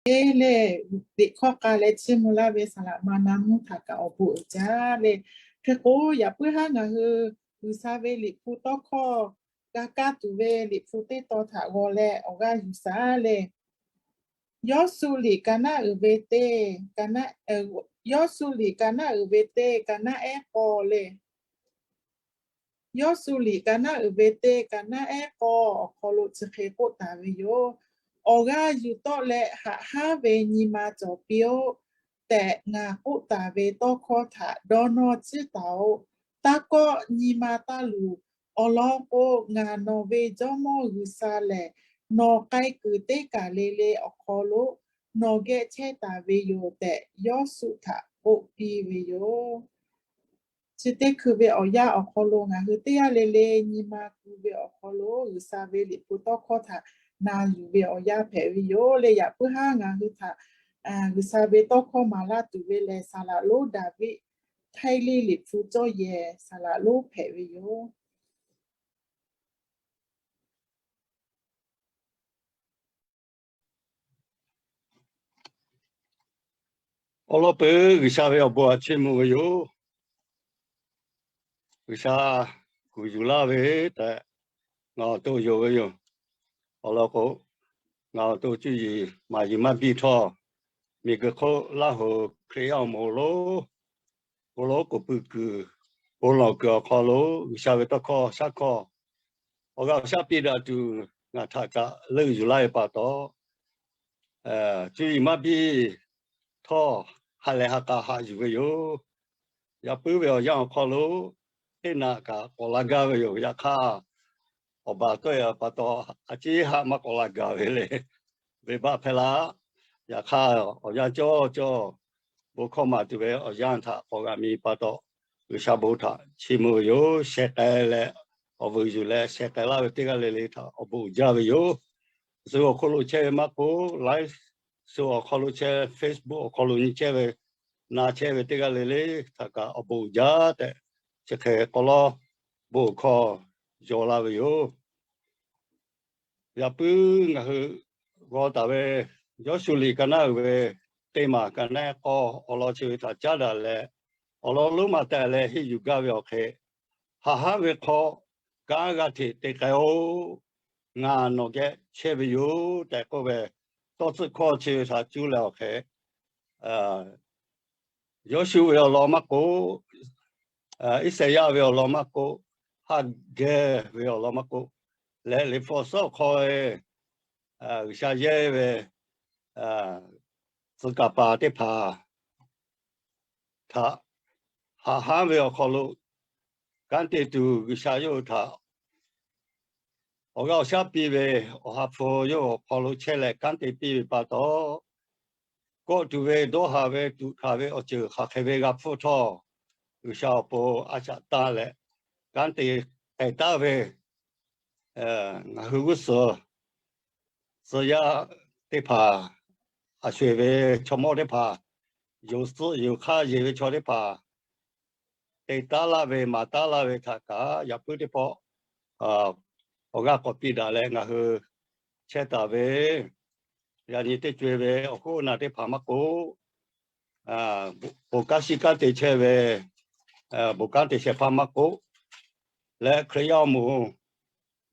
ve le, liꞈ hkawˇ k'a leh chiˇ mvuh laˇ ve saˍ laꞈ ma na mvuhˇ htaꞈ kaꞈ awˬ bon uiˍ jaˇ le. Hk'e k'o, yaꞈ puiˉ haˉ ngaˬ hui G'uiˬsha ve liꞈ hpu tawˇ hkawˇ g'a kaˇ tuˬ ve liꞈ hpu teˇ tawn htaꞈ g'aw leh awˬ g'aˇ yuˬ shaˍ le. Yawˇshuˆ liꞈ ka naˆ uiˍ ve teˇ, Yawˇshuˆ liꞈ ka naˆ uiˍ ve teˇ, ka naˆ ehˉ k'aw le. Yawˇshuˆ liꞈ ka naˆ uiˍ ve teˇ, ka naˆ ehˉ k'aw awˬ hk'aw lo chi hk'e k'oˆ taˍ ve yoˬ. Awˬ g'aˇ yuˬ tawˆ leh haꞈ hanˉ ve nyi ma cawˬ piˇ-oˆ tehꞈ ngaˬ k'oˆ taˍ ve tawˇ hkawˇ htaꞈ dawˇ nawˇ ciˉ taˍ-oꞈ. Taˇ kawˆ, nyi ma taˇ luˬ. Awˬ lawn k'o, ngaˬ nawˬ ve Jawˇmawˇ G'uiˬsha lehˬ, nawˬ k'ai kuiˬ teˇ kaˬ le le awˬ hk'aw lo nawˬ geh chehˇ taˍ ve yoˬ tehꞈ, Yawˇshuˆ htaꞈ k'oˆ piˇ ve yoˬ. Chi teˇ hkui ve awˬ yanˇ awˬ hk'aw lo ngaˬ hui teˇ g'aˇ le le nyi ma gu ve awˬ hk'aw lo G'uiˬsha ve liꞈ hpu tawˇ hkawˇ htaꞈ na yuˬ ve awˬ yanˇ hpehꞈ ve yoˬ le. Yaꞈ puiˉ haˉ ngaˬ hui htaꞈ G'uiˬsha ve tawˇ hkawˇ maˍ laˇ tuˬ ve lehˬ, saˍ laꞈ lonˉ Daˍviˆ Htaiˇ liˇ liꞈ hpu cawˇ yehˬ saˍ laꞈ lonˉ hpehꞈ ve yoˬ. Awˬ lawn peuˬ G'uiˬsha ve awˬ bon htaꞈ chiˇ mvuh ve yoˬ. G'uiˬsha kuˬ yuˬ laˇ ve tehꞈ ngaˬ awˬ to yonˍ ve yoˬ. Awˬ lawn k'o, ngaˬ awˬ to cuˇ yiˍ maˍ yiˍ maˇ biˇ htawˇ, miˬguiˬ hk'oˆ Laˇ hoˍ Hkriꞈ yaˇ awˬ moˍ lonˉ, bon lonˉ k'oˍ pui kuiˬ, bon lawˬ kuiˬ awˬ hk'aw lo G'uiˬsha ve tawˇ hkawˇ shaˉ hkawˇ awˬ g'aˇ awˬ shaˉ piˇ daꞈ tuˬ ngaˬ htaꞈ kaꞈ leuˆ yuˬ laˇ ve pa taw, cuˇ yiˍ maˇ biˇ htawˇ, ha lehˬ ha k'a haꞈ yuˬ ve yoˬ. Yaꞈ puiˉ ve awˬ yanˇ awˬ hk'aw lo teˇ naꞈ kaꞈ k'awꞈ la gaˇ ve yoˬ. Yaꞈ hk'aˇ, awˬ baˬ tawˆ e pa taw, a ciˉ haˆ maˇ k'awꞈ la gaˬ ve le. Venˇbaˆ hpehˇ laˇ. Yaꞈ hk'aˇ, awˬ yanˇ cawˇ cawˇ bon hkawˇ maˍ tuˬ ve awˬ yanˇ htaꞈ k'awꞈ g'a miˬ pa taw, G'uiˬsha bon htaꞈ chiˇ mvuh ve yoˬ. Sheh k'ai leh, awˬ vuiˬ yuˬ leh sheh k'ai laˇ ve teˇ g'aˇ le le htaꞈ awˬ bon uiˍ jaˇ ve yoˬ. Zoom awˬ hk'aw lo chehˇ ve maˇ k'oˆ, Live Show awˬ hk'aw lo chehˇ, Facebook awˬ hk'aw lo nyi chehˇ ve, na chehˇ ve teˇ g'aˇ le le htaꞈ kaꞈ awˬ bon uiˍ jaˇ tehꞈ, chi hk'e k'aw lawˉ bon hkawˇ yaw laˇ ve yoˬ. Yaꞈ puiˉ ngaˬ hui g'aw taˍ ve Yawˇshuˆ liꞈ ka naˆ uiˍ ve teˇ maˬ ka naˆ k'aw awˬ lawn chi ve htaꞈ caˉ daꞈ leh, awˬ lawn lonˉ ma tehˬ leh henˇ yuˬ gaˇ ve awˬ hk'e, haꞈ hanˉ ve hk'aw kanˉ g'a hteꞈ te k'ai-oˬ, ngaˬ nawˬ geh chehˇ ve yoˬ tehꞈ k'oˆ ve, tawˇ tcuhˆ hkawˇ chi ve htaꞈ cuˇ leh awˬ hk'e, Yawˇshuˆ ve awˬ lawn maˇ k'oˆ, Iˉsaˍyaˆ ve awˬ lawn maˇ k'oˆ, Haˍgehˇ ve awˬ lawn maˇ k'oˆ, leh Liꞈ hpu awˬ suhˉ awˬ hk'aw ve G'uiˬsha yehˇ ve tcuh kaˍ paˍ teˇ hpaˍ htaꞈ haꞈ hanˉ ve awˬ hk'aw lo kanˉ te tuˬ G'uiˬsha yawˇ hui htaꞈ awˬ g'aˇ awˬ shaˉ piˇ ve, Awˬ ha hpu yawˇ awˬ hk'aw lo chehˇ leh kanˉ te piˇ ve pa taw, kawˆ tuˬ ve, dawˇ haˍ ve, tuꞈ hkanˍ ve awˬ ceuˬ hk'aˬ hk'e ve g'a hpfuhˇ htawˇ, G'uiˬsha awˬ pon a shaꞈ tanˇ leh kanˉ te k'ai taˉ ve, ngaˬ hui g'uˇ suhˍ tcuh yaˇ teˇ hpaˍ, a sho eˬ ve chaw mawˇ teˇ hpaˍ, yonˍ tcuhˆ yonˍ hk'aˇ yeˬ ve chaw teˇ hpaˍ, te taˉ laˇ ve maˍ taˉ laˇ ve htaꞈ kaꞈ yaꞈ puiˉ teˇ pawˆ awˬ g'aˇ k'awꞈ piˇ daꞈ leh ngaˬ hui chehˇ taˍ ve, yaꞈ nyi teˇ co e ve awˬ hoˉ awˬ naˬ teˇ hpaˍ maˇ k'oˆ, bon kanˉ shiˍ kanˉ te chehˇ ve, bon kanˉ te shehˍ hpaˇ maˇ k'oˆ, leh Hkriꞈ yaˇ awˬ moˍ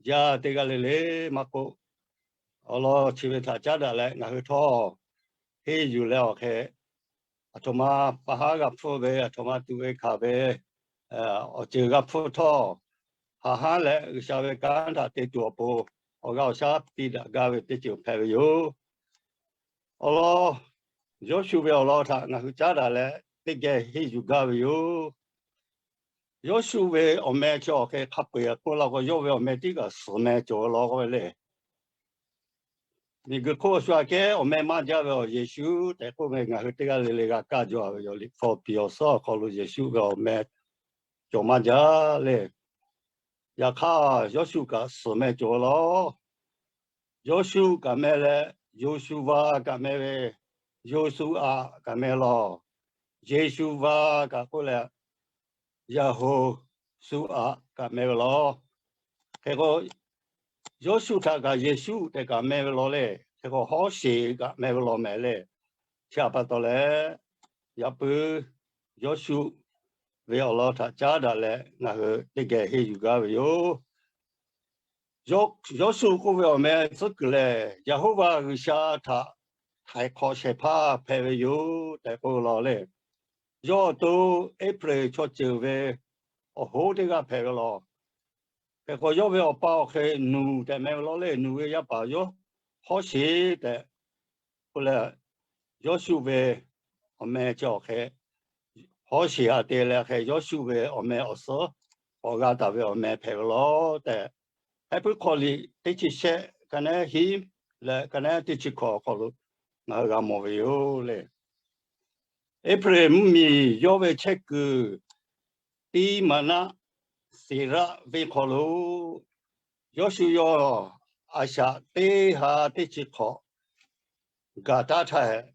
yaˇ teˇ g'aˇ le le maˇ k'oˆ, awˬ lawn chi ve htaꞈ caˉ daꞈ leh ngaˬ hui htawˇ henˇ yuˬ leh awˬ hk'e, aˬ htoꞈ ma pa haˉ g'a hpfuhˇ ve, aˬ htoꞈ ma tuꞈ ve hkanˍ ve awˬ ceuˬ g'a hpfuhˇ htawˇ, haꞈ hanˉ leh G'uiˬsha ve kanˉ htaꞈ te tuˬ awˬ pon awˬ g'aˇ awˬ shaˉ piˇ daꞈ gaˇ ve teˇ ceuˬ hpehꞈ ve yoˬ. Awˬ lawn, Yawˇshuˆ ve awˬ lawn htaꞈ ngaˬ hui caˉ daꞈ leh teˇ geh henˇ yuˬ gaˇ ve yoˬ. Yawˇshuˆ ve awˬ meh chi awˬ hk'e hk'a peu-eˬ k'oˆ laˇ k'o, yawˇ ve awˬ meh tiˉ kaꞈ suhˍ meh cawˬ law k'oˆ ve le. Miˬguiˬ hk'oˆ a shu aꞈ kehˉ awˬ meh maˇ jaˇ ve awˬ Yeˍsuˆ tehꞈ k'oˆ ve ngaˬ hui teˇ g'aˇ le le g'a kaˇ jaw ve yoˬ. Liꞈ hpu awˬ piˍ awˬ suhˉ awˬ hk'aw lo Yeˍsuˆ ve awˬ meh cawˬ maˇ jaˇ le. Yaꞈ hk'aˇ, Yawˇshuˆ kaꞈ suhˍ meh cawˬ law. Yawˇshuˆ kaꞈ meh leh, Yoˍshuˆ va kaꞈ meh ve, Yoˍshuˆ aꞈ kaꞈ meh law. Yeˍshuˆ va kaꞈ k'oˆ leh, Yaˍhoˍsuˆ aꞈ kaꞈ meh ve law. Hk'e k'o, Yawˇshuˆ htaꞈ kaꞈ Yeˍsuˆ tehꞈ kaꞈ meh ve law le. hk'e k'o Hawˉsheˍ kaꞈ meh ve law mehˍ le. Chi htaꞈ pa taw leh, yaꞈ puiˉ Yawˇshuˆ ve awˬ lawn htaꞈ caˉ daꞈ leh ngaˬ hui teˇ geh henˇ yuˬ gaˇ ve yoˬ. Yawˇshuˆ k'oˆ ve awˬ meh tcuhˉ kuiˬ lehˬ, Yeˍhoˆvaˆ G'uiˬsha htaꞈ htaiˍ hk'awꞈ shehˍ hpaˇ hpehꞈ ve yoˬ tehꞈ k'oˆ ve law le. Yawˇ awˬ to Eˇhpaˍreˍ chaw ceuˬ ve awˬ hoˉ teˇ g'aˇ hpehꞈ ve law. Hk'e k'o, yawˇ ve awˬ pa awˬ hk'e Nuˬ tehꞈ meh ve law le. Nuˬ ve yaˇ paˍ yawˇ Hawˉsheˍ tehꞈ k'oˆ leh, Yawˇshuˆ ve awˬ meh chi awˬ hk'e Hawˉsheˍ htaꞈ te leh hk'e Yawˇshuˆ ve awˬ meh awˬ suhˉ k'awꞈ g'a taˍ ve awˬ meh hpehꞈ ve law tehꞈ, Heˉ puiˉ hk'aw liꞈ teˇ chi shehˆ ka naˉ hiˉ leh ka naˉ teˇ chi hkawꞈ awˬ hk'aw lo ngaˬ hui g'a mawˬ ve yoˬ le. Eˇhpaˍreˍ mvuhˇmiˬ yawˇ ve chehˇ kuiˬ Tiˇmaˍnaˆ Seˍraˆ venˇ hk'aw lo Yawˇshuˆ yawˇ a shaꞈ teˇ ha teˇ chi hk'awꞈ gaˬ taˉ htaˇ,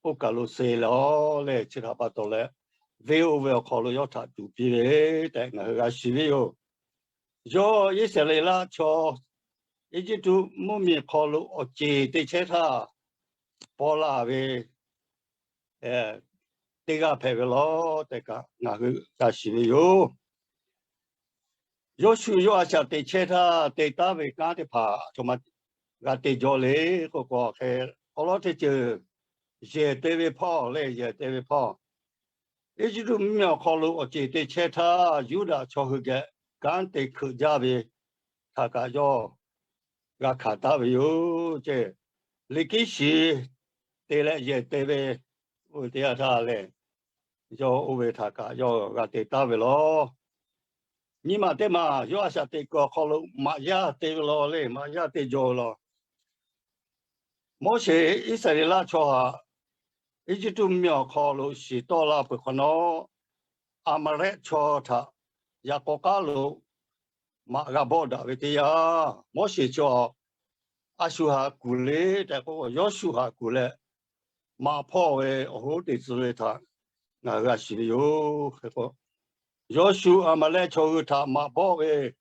oˇ kaˬ lo suh leh, chi htaꞈ pa taw leh, venˇ oˇ ve awˬ hk'aw lo yawˇ htaꞈ tuˍ piˇ ve tehꞈ ngaˬ hui g'a shiˍ ve yoˬ. Yawˇ Iˉsaˍreˍlaˆ chaw Eˇjiˇtuꞈ mvuhˇmiˬ hk'aw lo awˬ ceˬ te chehˇ htaˇ, paw la ve teˇ g'aˇ hpehꞈ ve law tehꞈ kaꞈ ngaˬ hui g'a shiˍ ve yoˬ. Yawˇshuˆ yawˇ a shaꞈ teꞈ chehˇ htaˇ te taˉ ve kanˉ teˇ hpaˍ aˬ htoꞈ ma g'a te jaw le k'oˆ k'o, hk'e k'aw lawˉ teˇ ceuˬ yehˬ te ve hpawˇ le, yehˬ te ve hpawˇ, Eˇjiˇtuꞈ mvuhˇmiˬ awˬ hk'aw lo awˬ ceˬ te chehˇ htaˇ, Yuˇdaꞈ chaw hui geh kanˉ te hkeuꞈ jaˇ ve htaꞈ kaꞈ yawˇ g'a hkanˍ taˍ ve yoˬ ce. Liꞈ kiˉ shiˍ te leh yehˬ te ve oˇ ve teˇ yanˇ htaˇ lehˬ, yawˇ oˇ ve htaꞈ kaꞈ yawˇ g'a te taˍ ve law. Nyi maˬ teˇ maˬ yawˇ a shaꞈ teꞈ kuiˬ awˬ hk'aw lo maꞈ yaˇ te ve law le, maꞈ yaˇ te jaw ve law. Moˉseˍ Iˉsaˍreˍlaˆ chaw htaꞈ Eˇjiˇtuꞈ mvuhˇmiˬ awˬ hk'aw lo shiˍ tawˆ la peuˬ hk'awꞈ nawˉ, Aˍmaˍlehˆ chaw htaꞈ yaꞈ k'aw k'aˉ lo maꞈ g'a bawˆ daꞈ ve teˇ yanˇ, Moˉseˍ chaw a shu haꞈ kuˬ le tehꞈ k'o, Yawˇshuˆ haꞈ kuˬ leh maꞈ hpawˇ ve awˬ hoˉ te tcuh ve htaꞈ ngaˬ hui g'a shiˍ ve yoˬ. Hk'e k'o, Yawˇshuˆ Aˍmaˍlehˆ chaw hui htaꞈ maꞈ bawˆ ve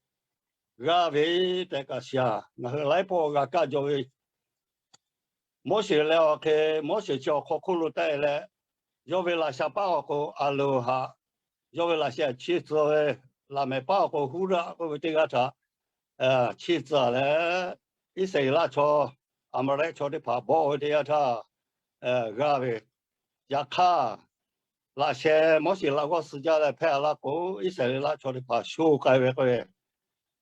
g'aˇ ve tehꞈ kaꞈ shiˍ a, ngaˬ hui laiˉ pawˆ g'a kaˇ jaw ve Moˉseˍ leh awˬ hk'e, Moˉseˍ chi awˬ hk'aw hk'oˆ lo taˆ e leh, yawˇ ve laꞈ sha paˉ awˬ k'o Aˍronˍ haꞈ, yawˇ ve laꞈ sha chiˇ tcuh ve, laꞈ mehˍ paˉ awˬ k'o Huˉraˆ k'oˆ ve teˇ g'aˇ htaꞈ chiˇ tcuh leh, Iˉsaˍreˍlaˆ chaw Aˍmaˍlehˆ chaw teˇ hpaˍ bawˆ ve teˇ yanˇ htaˇ g'aˇ ve. Yaꞈ hk'aˇ, laꞈ sheh Moˉseˍ laꞈ g'awˇ suh jaˇ leh hpehˇ a laˇ k'o, Iˉsaˍreˍlaˆ chaw teˇ hpaˍ sho k'ai ve k'o,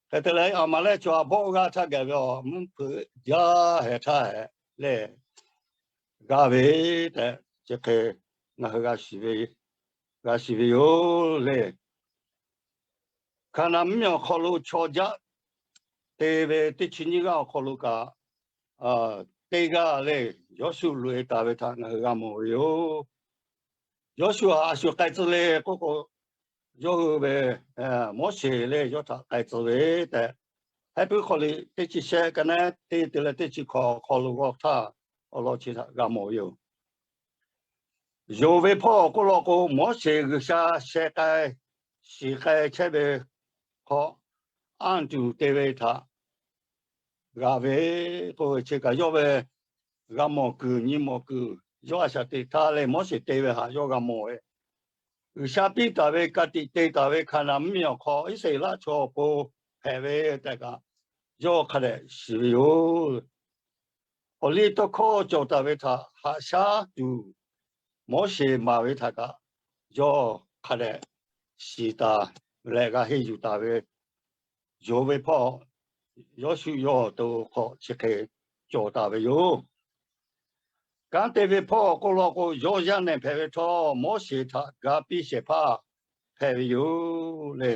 hk'e te leh Aˍmaˍlehˆ chaw a bawˆ g'aˇ htaˇ gaˬ ve awˬ mvuhˇ hpeuꞈ jaˇ hehˍ htaˇ hehˍ lehˬ, g'aˇ ve tehꞈ chi hk'e ngaˬ hui g'a shiˍ ve yoˬ le. Hkaˍnanˍ mvuhˇmiˬ awˬ hk'aw lo chaw jaˆ te ve teˇ chi nyiˇ g'aˇ awˬ hk'aw lo kaꞈ, teˇ g'aˇ lehˬ Yawˇshuˆ loꞈ e taˍ ve htaꞈ ngaˬ hui g'a mawˬ ve yoˬ. Yawˇshuˆ htaꞈ a shu k'ai tcuh le k'oˆ k'o, yawˇ hui ve Moˉseˍ lehˬ yawˇ htaꞈ k'ai tcuh ve tehꞈ, Heˉ puiˉ hk'aw liꞈ teˇ chi shehˆ ka naˉ teˇ te leh teˇ chi hkawꞈ awˬ hk'aw lo g'awˇ htaˇ awˬ lawn chi htaꞈ g'a mawˬ ve yoˬ. Yonˍ ve hpawˇ awˬ k'oˆ law k'o, Moˉseˍ G'uiˬsha sheh k'ai, shiˍ k'ai chehˇ ve hk'aw, anˇ tuˬ te ve htaꞈ g'a ve k'oˆ ve chi kaꞈ yawˇ ve g'a mawˬ kuiˬ nyi mawˬ kuiˬ, yawˇ a shaꞈ teꞈ htaˇ leh Moˉseˍ te ve htaꞈ yawˇ g'a mawˬ ve, G'uiˬsha piˇ taˍ ve ka tiꞈ te taˍ ve Hkaˍnanˍ mvuhˇmiˬ awˬ hk'aw Iˉsaˍreˍlaˆ chaw awˬ pon hpehꞈ ve tehꞈ kaꞈ yawˇ hk'a dehꞈ shiˍ ve yoˬ. Awˬ liˇ tawˇ hkawˇ cawˬ taˍ ve htaꞈ haꞈ shaˉ tuˬ Moˉseˍ maˍ ve htaꞈ kaꞈ yawˇ hk'a dehꞈ shiˍ taˍ leh g'a henˇ yuˬ taˍ ve, yonˍ ve hpawˇ Yawˇshuˆ yawˇ awˬ to hk'aw chi hk'e cawˬ taˍ ve yoˬ. Kanˉ te ve hpawˇ awˬ k'oˆ law k'o, yawˇ yaˇ nehˬ hpehꞈ ve htawˇ, Moˉseˍ htaꞈ ga piˇ shehˍ hpaˇ hpehꞈ ve yoˬ le.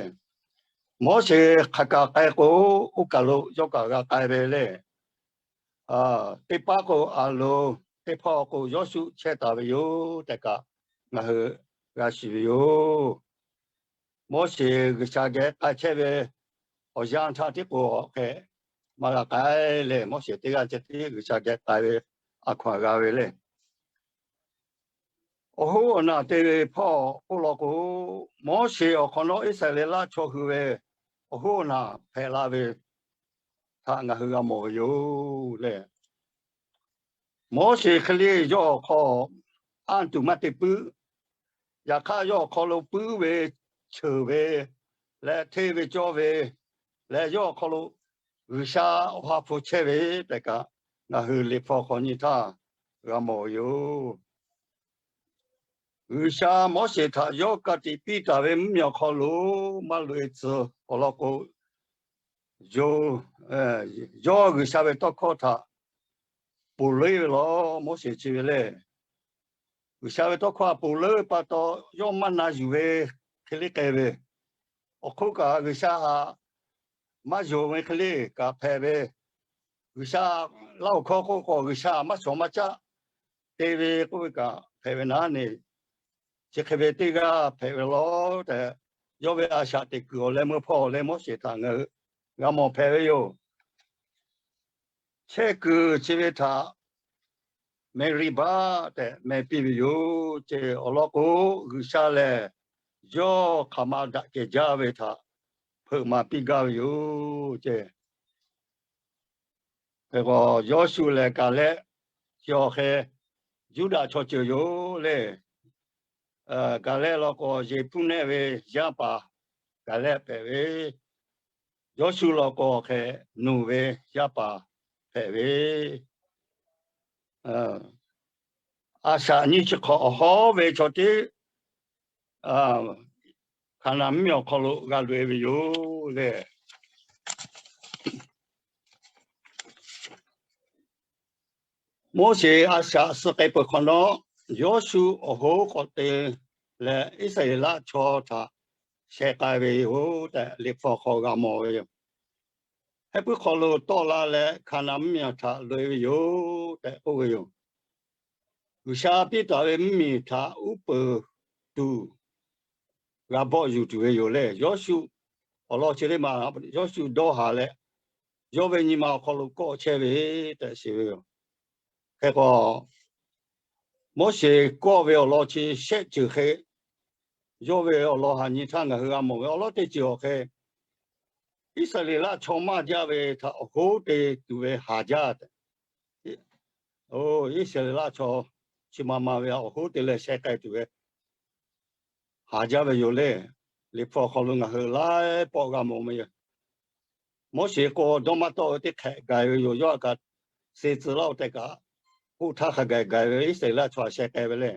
Moˉseˍ hk'aˬ kaꞈ k'ai k'o, oˇ kaˬ lo yawˇ kaꞈ g'a k'ai ve le. Teˇ paˉ k'o Aˍronˍ, teˇ hpaˇ k'o Yawˇshuˆ chehˇ taˍ ve yoˬ tehꞈ kaꞈ ngaˬ hui g'a shiˍ ve yoˬ. Moˉseˍ G'uiˬsha geh k'ai chehˇ ve awˬ yanˇ htaˇ tiˉ k'o hk'e maˇ g'a k'ai leh, Moˉseˍ teˇ g'aˇ ceh tiˉ G'uiˬsha geh k'ai ve a hkaw anˬ g'a ve le. Awˬ hoˉ awˬ naˬ te ve hpawˇ k'oˆ law k'o, Moˉseˍ awˬ hk'awꞈ nawˉ Iˉsaˍreˍlaˆ chaw hui ve awˬ hoˉ awˬ naˬ hpehꞈ la ve htaꞈ ngaˬ hui g'a mawˬ ve yoˬ le. Moˉseˍ hk'e le yawˇ awˬ hk'aw anˇ tuˬ maˇ te puiˉ. Yaꞈ hk'aˇ, yawˇ awˬ hk'aw lo puiˉ ve, cheuˬ ve, leh hteˇ ve cawˇ ve, leh yawˇ awˬ hk'aw lo G'uiˬsha awˬ ha hpu chehˇ ve tehꞈ kaꞈ, ngaˬ hui Liꞈ hpu hk'aw nyi htaˇ g'a mawˬ ve yoˬ. G'uiˬsha Moˉseˍ htaꞈ yawˇ ka tiꞈ piˇ taˍ ve mvuhˇmiˬ awˬ hk'aw lo maˇ loꞈ-e tcuh awˬ lawn k'o, yawˇ G'uiˬsha ve tawˇ hkawˇ htaꞈ ponˬ leuˉ ve law. Moˉseˍ chi ve lehˬ, G'uiˬsha ve tawˇ hkawˇ htaꞈ ponˬ leuˉ ve pa taw, yawˇ maˇ na yuˬ ve hk'e le k'ai ve, awˬ hk'oˆ kaꞈ G'uiˬsha htaꞈ maˇ yonˍ ve hk'e le kaꞈ hpehꞈ ve, G'uiˬsha laˇ awˬ hkawˇ k'oˆ k'o G'uiˬsha maˇ shawˍ maˇ caˆ te ve k'oˆ ve kaꞈ hpehꞈ ve naˉ ne, chi hk'e ve teˇ g'aˇ hpehꞈ ve law tehꞈ, yawˇ ve a shaꞈ teꞈ kuiˬ awˬ leh meuˇ hpawˇ awˬ leh Moˉseˍ htaꞈ ngaˬ hui g'a mawˬ hpehꞈ ve yoˬ. Chehˇ kuiˬ chi ve htaꞈ Meˍriˍbaˆ tehꞈ meh piˇ ve yoˬ ce. Awˬ lawn k'o, G'uiˬsha lehˬ yawˇ hk'aˬ ma daꞈ kehˬ jaˇ ve htaꞈ hpeuꞈ maˍ piˇ gaˇ ve yoˬ ce. Hk'e k'o, Yawˇshuˆ lehˬ Kaˍlehˆ chi awˬ hk'e Yuˇdaꞈ chaw ceuˬ yoˬ le. Kaˍlehˆ law k'o, Yeˍhpuˇnehˆ ve yaˇ paˍ Kaˍlehˆ hpehꞈ ve, Yawˇshuˆ law k'o hk'e Nuˬ ve yaˇ paˍ hpehꞈ ve, a shaꞈ nyiˇ chi hk'awꞈ awˬ hawˉ ve chaw teˇ Hkaˍnanˍ mvuhˇmiˬ awˬ hk'aw lo g'a loꞈ-e ve yoˬ le. Moˉseˍ a shaꞈ suh k'ai peuˬ hk'awꞈ nawˉ, Yawˇshuˆ awˬ hoˉ k'awꞈ te leh, Iˉsaˍreˍlaˆ chaw htaꞈ sheh k'ai ve yoˬ tehꞈ, Liꞈ hpu hk'aw g'a mawˬ ve yoˬ. Heh puiˉ hk'aw lo tawˆ la leh, Hkaˍnanˍ mvuhˇmiˬ htaꞈ loꞈ-e ve yoˬ tehꞈ k'oˆ ve yoˬ. G'uiˬsha piˇ taˍ ve mvuhˇmiˬ htaꞈ uˉ peunˍ tuˬ g'a bawˆ yuˬ tuˬ ve yoˬ le. Yawˇshuˆ awˬ lawn chi teˇ maˬ, Yawˇshuˆ dawˇ haˍ leh, yawˇ ve nyi ma awˬ hk'aw lo kawˆ chehˇ ve tehꞈ shiˍ ve yoˬ. Hk'e k'o, Moˉseˍ kawˆ ve awˬ lawn chi shehˆ ceuˬ hk'e, yawˇ ve awˬ lawn haꞈ nyi htaˇ ngaˬ hui g'a mawˬ ve awˬ lawn teˇ ceuˬ awˬ hk'e, Iˉsaˍreˍlaˆ chaw maˇ jaˇ ve htaꞈ awˬ hoˉ te tuˬ ve haˍ jaˇ tehꞈ, Iˉsaˍreˍlaˆ chaw chi ma ma ve awˬ hoˉ te leh sheh k'ai tuˬ ve haˍ jaˇ ve yoˬ le. Liꞈ hpu awˬ hk'aw lo ngaˬ hui laiˉ pawˆ g'a mawˬ ve yoˬ. Moˉseˍ k'o, dawˇ maˇ tawˆ ve teˇ hk'ehꞈ gaiˬ ve yoˬ. Yawˇ a kaꞈ suh tcuh laˇ-oˬ tehꞈ kaꞈ, k'oˆ htaˇ hk'a gaˬ gaiˬ ve Iˉsaˍreˍlaˆ chaw a sheh k'ai ve le.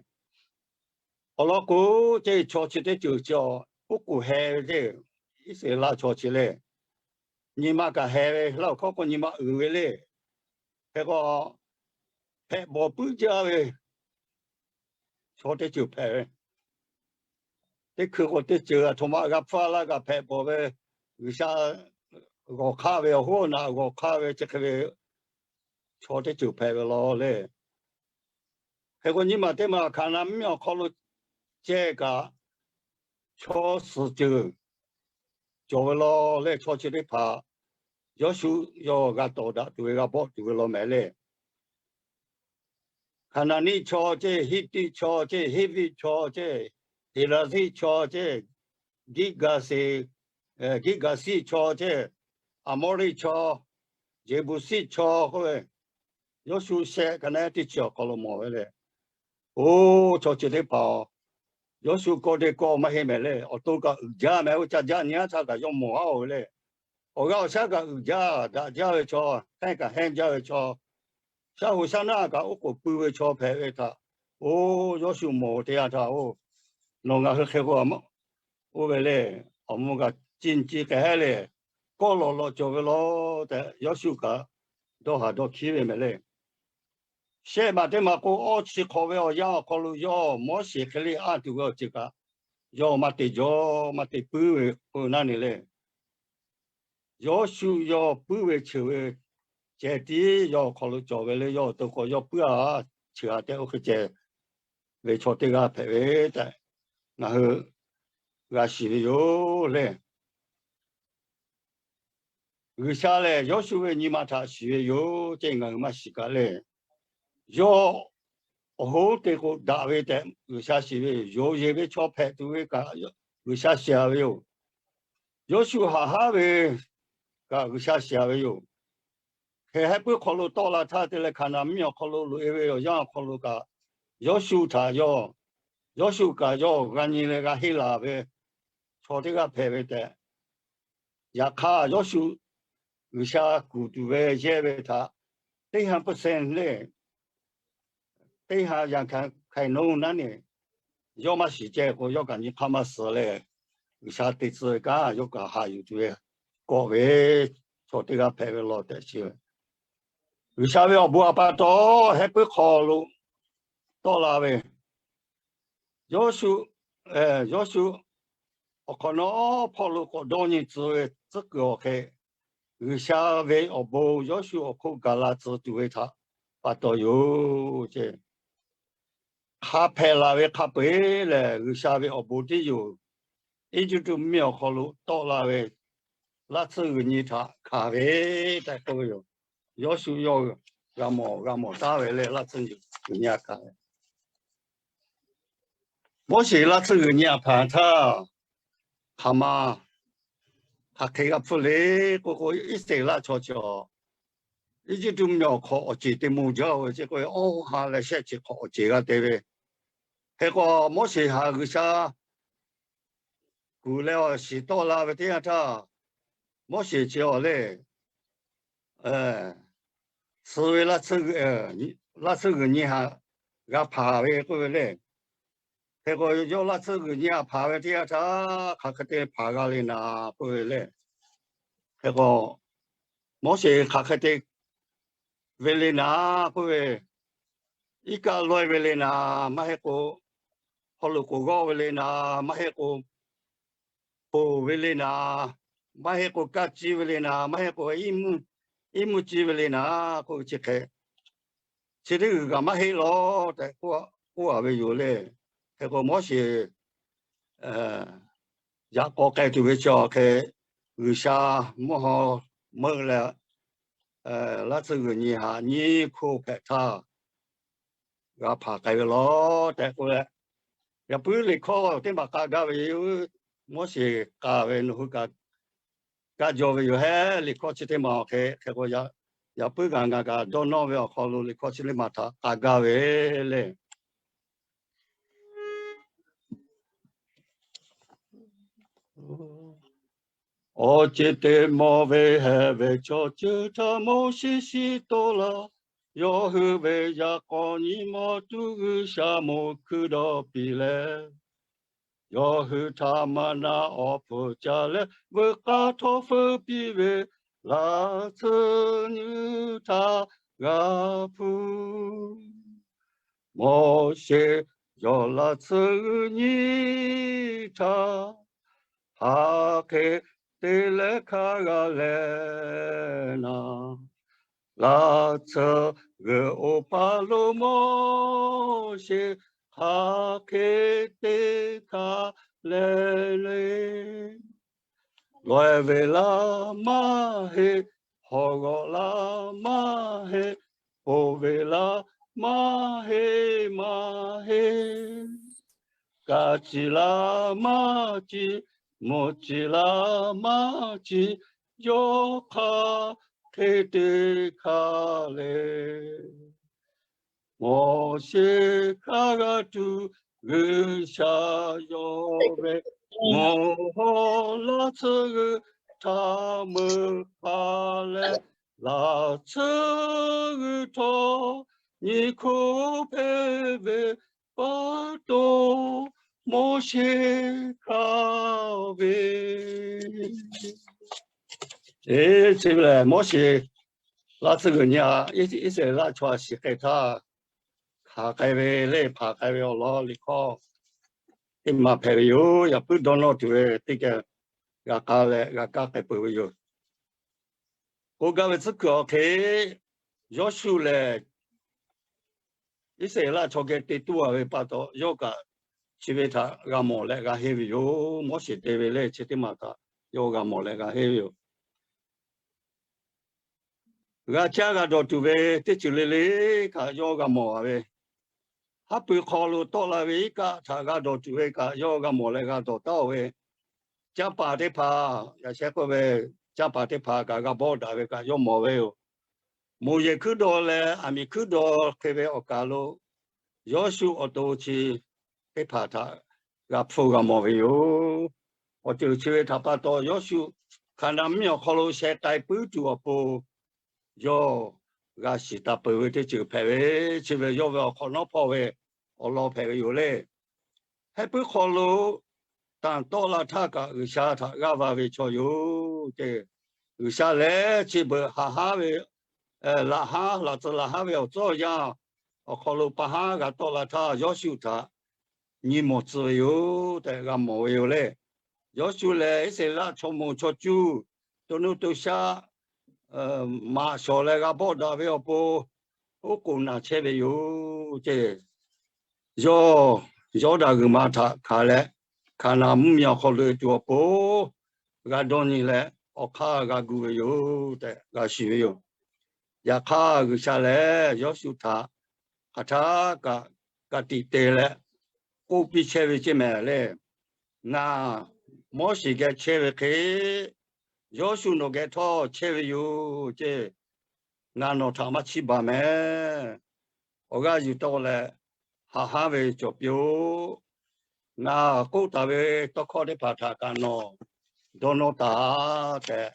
Awˬ lawn k'o, ceˇ chaw chi teˇ ceuˬ chi awˬ oˉ k'oˍ heh ve le. Iˉsaˍreˍlaˆ chaw chi le, nyi ma kaꞈ heh ve, laˇ awˬ hkawˇ k'o nyi ma uiˍ ve le. Hk'e k'o, hpehꞈ bawˬ puiˉ jaˇ ve chaw teˇ ceuˬ hpehꞈ ve, teˇ hkui k'o teˇ ceuˬ aˬ htoꞈ ma g'a hpfuhˇ laˇ kaꞈ hpehꞈ bawˬ ve, G'uiˬsha g'awˬ hk'aˇ ve, awˬ hoˉ naꞈ g'awˬ hk'aˇ ve chi hk'e ve chaw teˇ ceuˬ hpehꞈ ve law le. Hk'e k'o, nyi ma teˇ ma Hkaˍnanˍ mvuhˇmiˬ awˬ hk'aw lo ceh kaꞈ, chaw suhˍ ceuˬ cawˬ ve law le. Chaw chi teˇ hpaˍ Yawˇshuˆ yawˇ g'a tawˍ daꞈ tuˬ ve, g'a bawˆ tuˬ ve law mehˍ le. Hkaˍnanˍniˆ chaw ceh, Hiˉtiˆ chaw ceh, Hiˉviˆ chaw ceh, Heˍraˍziˆ chaw ceh, Giˇgaˍseˍ, Giˇgaˍsiˆ chaw ceh, Aˍmawˇriˆ chaw, Yeˍbuˍsiˆ chaw k'oˆ ve, Yawˇshuˆ shehˆ ka naˉ teˇ chi awˬ hk'aw lo mawˬ ve le. Oˇ chaw chi teˇ hpaˍ, Yawˇshuˆ kawˆ teˇ kawˆ maˇ heˆ mehˍ le. Awˬ to kaꞈ uiˍ jaˇ mehˍ, oˇ ca jaˇ nyi aˉ htaˇ kaꞈ yawˇ mawˬ haˉ-oˬ ve le. Awˬ g'aˇ awˬ shaˉ kaꞈ uiˍ jaˇ, daꞈ jaˇ ve chaw, hk'ehˇ kaꞈ hehˇ jaˇ ve chaw, shaˉ hoꞈ shaˉ naˆ kaꞈ oˉ k'oˍ pui ve chaw hpehꞈ ve htaꞈ, oˇ Yawˇshuˆ mawˬ teˇ yanˇ htaˇ, oˇ nawˬ ngaˬ hui hk'e k'o, oˇ ve le, awˬ mvuh kaꞈ ci nyi ci k'ai heˉ le, kawˆ lawˬ lawꞈ cawˬ ve law tehꞈ Yawˇshuˆ kaꞈ dawˇ haˍ dawˇ hkiˉ ve mehˍ le. Shehˆ maˬ teˇ maˬ k'o, awˇ chi hk'awꞈ ve awˬ yanˇ awˬ hk'aw lo yawˇ Moˉseˍ hk'e le anˇ tuˬ ve awˬ ceuˬ kaꞈ yawˇ maˇ te jawˇ, maˇ te puiˉ ve k'o naˉ ne le. Yawˇshuˆ yawˇ puiˉ ve cheuˬ ve ceh tiˉ yawˇ awˬ hk'aw lo cawˬ ve le. Yawˇ awˬ to k'o yawˇ puiˉ-a, cheuˬ-a tehꞈ oˇ hk'e ceh ve chaw teˇ g'aˇ hpehꞈ ve tehꞈ ngaˬ hui g'a shiˍ ve yoˬ le. G'uiˬsha lehˬ Yawˇshuˆ ve nyi ma htaꞈ shiˍ ve yoˬ ce, ngaˬ hui maˇ shiˍ kaꞈ le. Yawˇ awˬ hoˉ te k'o daꞈ ve tehꞈ G'uiˬsha shiˍ ve yoˬ. Yonˍ yeˬ ve chaw hpehꞈ tuˬ ve kaꞈ G'uiˬsha shiˍ-a ve yoˬ. Yawˇshuˆ haꞈ haˉ ve kaꞈ G'uiˬsha shiˍ-a ve yoˬ. heh hehˆ puiˉ hk'aw lo tawˆ la htaˇ te leh Hkaˍnanˍ mvuhˇmiˬ awˬ hk'aw lo loꞈ e ve awˬ yanˇ awˬ hk'aw lo kaꞈ, Yawˇshuˆ htaꞈ yawˇ, Yawˇshuˆ kaꞈ yawˇ g'a nyi leh g'a henˇ laˬ ve chaw teˇ g'aˇ hpehꞈ ve tehꞈ. Yaꞈ hk'aˇ Yawˇshuˆ G'uiˬsha kuˬ tuˬ ve yehˇ ve htaꞈ teˇ ha percent le, teˇ ha ရာခိုင်နှုန်း naˉ neˬ yawˇ maˇ shiˍ ceh k'o, yawˇ kaꞈ nyi hk'aˇ maˇ suhˍ leh, G'uiˬsha te tcuh ve kanˉ yawˇ kaꞈ haꞈ yuˬ tuˬ ve kawˆ ve chaw teˇ g'aˇ hpehꞈ ve law tehꞈ chi ve. G'uiˬsha ve awˬ bon htaꞈ pa taw, hehˆ puiˉ hk'aw lo tawˆ la ve Yawˇshuˆ, Yawˇshuˆ awˬ hk'awꞈ nawˉ hpawˇ lo k'awꞈ dawˇ nyi tcuh ve tcuhˉ kuiˬ awˬ hk'e, G'uiˬsha ve awˬ bon Yawˇshuˆ awˬ hk'oˆ gaˬ la tcuh tuˬ ve htaꞈ pa taw yoˬ ce. Hk'a hpehꞈ la ve hk'a peu-eˬ lehˬ, G'uiˬsha ve awˬ bon tiˉ yoˬ. Eˇjiˇtuꞈ mvuhˇmiˬ awˬ hk'aw lo tawˆ la ve laˇ tsuhˇ g'uiˬ nyi htaꞈ hkanˍ ve tehꞈ k'oˆ ve yoˬ. Yawˇshuˆ yawˇ g'a mawˬ g'a mawˬ taˉ ve leh laˇ tsuhˇ g'uiˬ nyi htaꞈ hkanˍ ve. Moˉseˍ laˇ tsuhˇ g'uiˬ nyi htaꞈ hkanˍ htaˇ, hk'aˬ ma hk'aˬ hk'e g'a hpfuhˇ le k'oˆ k'o, Iˉsaˍreˍlaˆ chaw chi Eˇjiˇtuꞈ mvuhˇmiˬ awˬ hk'aw awˬ ceˬ te mvuh jaˇ-oˬ ve ce k'o, awˇ ha leh shehˆ chi hk'awꞈ awˬ ceˬ g'a te ve. Hk'e k'o, Moˉseˍ haꞈ G'uiˬsha kuˬ leh awˬ shiˍ tawˆ la ve teˇ yanˇ htaˇ, Moˉseˍ chi awˬ lehˬ, suh ve laˇ tsuhˇ g'uiˬ nyi htaꞈ g'a hpanˍ ve k'oˆ ve le. Hk'e k'o, yawˇ laˇ tsuhˇ g'uiˬ nyi htaꞈ hpanˍ ve teˇ yanˇ htaˇ, hk'aˬ hk'e te hpanˍ g'a le naˍ k'oˆ ve le. Hk'e k'o, Moˉseˍ hk'aˬ hk'e te ve le naˍ k'oˆ ve, iˉ kaˆ lawehˇ ve le naˍ, maˇ heˆ k'o hawˉ lo k'oˍ g'awˇ ve le naˍ, maˇ heˆ k'o ponˬ ve le naˍ, maˇ heˆ k'o kaˇ ciˇ ve le naˍ, maˇ heˆ k'o iˉ mvuhˇ ciˇ ve le naˍ k'oˆ ve chi hk'e, chi teˇ g'uiˬ kaꞈ maˇ heˆ lawˬ tehꞈ k'oˆ a ve yoˬ le. Hk'e k'o, Moˉseˍ yaꞈ k'aw k'ai tuˬ ve chi awˬ hk'e, G'uiˬsha mvuhˇ haw meuˆ leh, laˇ tsuhˇ g'uiˬ nyi htaꞈ nyiˇ hkoˇ hpehꞈ htaˇ g'a hpanˍ k'ai ve lawˬ tehꞈ k'oˆ leh, yaꞈ puiˉ liꞈ hkawˇ teˇ maˬ k'a gaˇ ve yoˬ. Moˉseˍ k'a ve nawˬ hui kaꞈ kaˇ jaw ve yoˬ hehˉ. Liꞈ hkawˇ chi teˇ maˬ awˬ hk'e hk'e k'o, yaꞈ puiˉ kaꞈ ngaˬ kaꞈ dawˇ nawˇ ve awˬ hk'aw lo liꞈ hkawˇ chi teˇ maˬ htaꞈ k'a gaˇ ve le. Awˬ ceˬ te mawˬ ve heh ve chaw ceuˬ htaꞈ Moˉseˍ shiˍ tawˆ laˇ. Yawˇ hui ve yaꞈ k'aw nyi ma tuˬ G'uiˬsha moˍ hkui dawˇ piˇ leh, yawˇ hui htaꞈ maˍnaˆ awˬ hpfuhˇ ca leh veuꞈ k'aˇ htawˇ feu piˇ ve laˇ tsuhˇ nyi htaꞈ g'a hpuˇ. Moˉseˍ yawˇ laˇ tsuhˇ g'uiˬ nyi htaꞈ hk'aˬ hk'e te leh hk'a g'a leh naˍ, laˇ tsuhˇ g'uiˬ oˇ paˍ lo Moˉseˍ hk'aˬ hk'e te hk'a leh le. Lawehˇ ve laˇ maˇ heˆ, hawˉ g'awˆ laˇ maˇ heˆ, ponˬ ve laˇ maˇ heˆ maˇ heˆ. Kaˇ ciˇ laˇ maˇ ciˇ, mvuhˇ ciˇ laˇ maˇ ciˇ, yawˇ hk'aˬ hk'e te hk'a leh. Moˉseˍ hk'a g'a tuˬ G'uiˬsha yawˇ ve mvuhˇ haw laˇ tsuhˇ g'uiˬ htaꞈ meuꞈ k'ai leh, laˇ tsuhˇ g'uiˬ htawˇ nyi hkoˇ hpehꞈ ve pa taw, Moˉseˍ hk'a ve Eˬ, chi ve lehˬ, Moˉseˍ laˇ tsuhˇ g'uiˬ nyi htaꞈ Iˉsaˍreˍlaˆ chaw htaꞈ shiˍ k'ai htaˇ, hkanˍ k'ai ve leh hpanˍ k'ai ve awˬ lawn liꞈ hkawˇ teˇ maˬ hpehꞈ ve yoˬ. Yaꞈ puiˉ dawˇ nawˇ tuˬ ve teˇ geh g'a k'a leh g'a kaˇ k'ai peuˬ ve yoˬ. K'oˆ gaˇ ve tcuhˉ kuiˬ awˬ hk'e, Yawˇshuˆ lehˬ Iˉsaˍreˍlaˆ chaw geh te tuˬ a ve pa taw, yawˇ kaꞈ chi ve htaꞈ g'a mawˬ leh g'a henˇ ve yoˬ. Moˉseˍ te ve leh chi teˇ maˬ htaꞈ yawˇ g'a mawˬ leh g'a henˇ ve yoˬ. G'a caˇ g'a dawˬ tuˬ ve teˇ ceuˬ le le kaꞈ yawˇ g'a mawˬ a ve, haˉ pui hk'aw lo tawˆ la ve iˉ kaˆ htaꞈ g'a dawˬ tuˬ ve kaꞈ yawˇ g'a mawˬ leh g'a dawˬ taˉ-oˬ ve, canˇ paˍ teˇ hpaˍ, yaꞈ sheh k'oˆ ve, canˇ paˍ teˇ hpaˍ kaꞈ g'a bawˆ daꞈ ve kaꞈ yawˇ mawˬ ve yoˬ. Moˬ yehˬ hkuiˉ daw leh aˬ miˍ hkuiˉ daw hk'e ve awˬ kaˬ lo Yawˇshuˆ awˬ to chi teˇ hpaˍ htaꞈ g'a hpfuhˇ g'a mawˬ ve yoˬ. Awˬ ceuˬ chi ve htaꞈ pa taw, Yawˇshuˆ Hkaˍnanˍ mvuhˇmiˬ awˬ hk'aw lo sheh k'ai puiˉ tuˬ awˬ pon yawˇ g'a shiˍ taˍ peuˬ ve teˇ ceuˬ hpehꞈ ve, chi ve yawˇ ve awˬ hk'awꞈ nawˉ hpawˇ ve awˬ lawn hpehꞈ ve yoˬ le. Heh puiˉ hk'aw lo tanˬ tawˆ la htaˇ kaꞈ G'uiˬsha htaꞈ g'aˇ va ve chaw yoˬ ce. G'uiˬsha lehˬ chi beuꞈ haꞈ hanˉ ve, laꞈ hanˉ, laꞈ tcuh laꞈ hanˉ ve awˬ tcuhˉ awˬ yanˇ awˬ hk'aw lo pa haˉ g'a tawˆ la htaˇ, Yawˇshuˆ htaꞈ nyi mawˬ tcuh ve yoˬ tehꞈ g'a mawˬ ve yoˬ le. Yawˇshuˆ lehˬ, Iˉsaˍreˍlaˆ chaw moˬ chaw cuˇ to nuˇ to shaˆ maꞈ shawˍ leh g'a bawˆ daꞈ ve awˬ pon oˉ k'oˍ naˬ chehˇ ve yoˬ ce. Yawˇ Yawˇdanˍ g'uiˬ ma htaꞈ hkanˍ leh, Hkaˍnanˍ mvuhˇmiˬ awˬ hk'aw lo tuˬ awˬ pon g'a dawˇ nyi leh, awˬ hk'aˇ g'a gu ve yoˬ tehꞈ g'a shiˍ ve yoˬ. Yaꞈ hk'aˇ, G'uiˬsha lehˬ Yawˇshuˆ htaꞈ hk'aˬ htaˇ kaꞈ ka tiꞈ te leh k'oˆ piˇ chehˇ ve ceˇ mehˍ le. Ngaˬ Moˉseˍ geh chehˇ ve hk'e, Yawˇshuˆ nawˬ geh htawˇ chehˇ ve yoˬ ce. Ngaˬ nawˬ htaꞈ maˇ chiˇ baˬ mehˍ. Awˬ g'aˇ yuˬ tawˆ leh haꞈ hanˉ ve cawˬ piˇ-oˆ. Ngaˬ k'oˆ taˍ ve tawˇ hkawˇ teˇ hpaˍ htaꞈ kaꞈ nawˬ dawˇ nawˇ taˍ tehꞈ,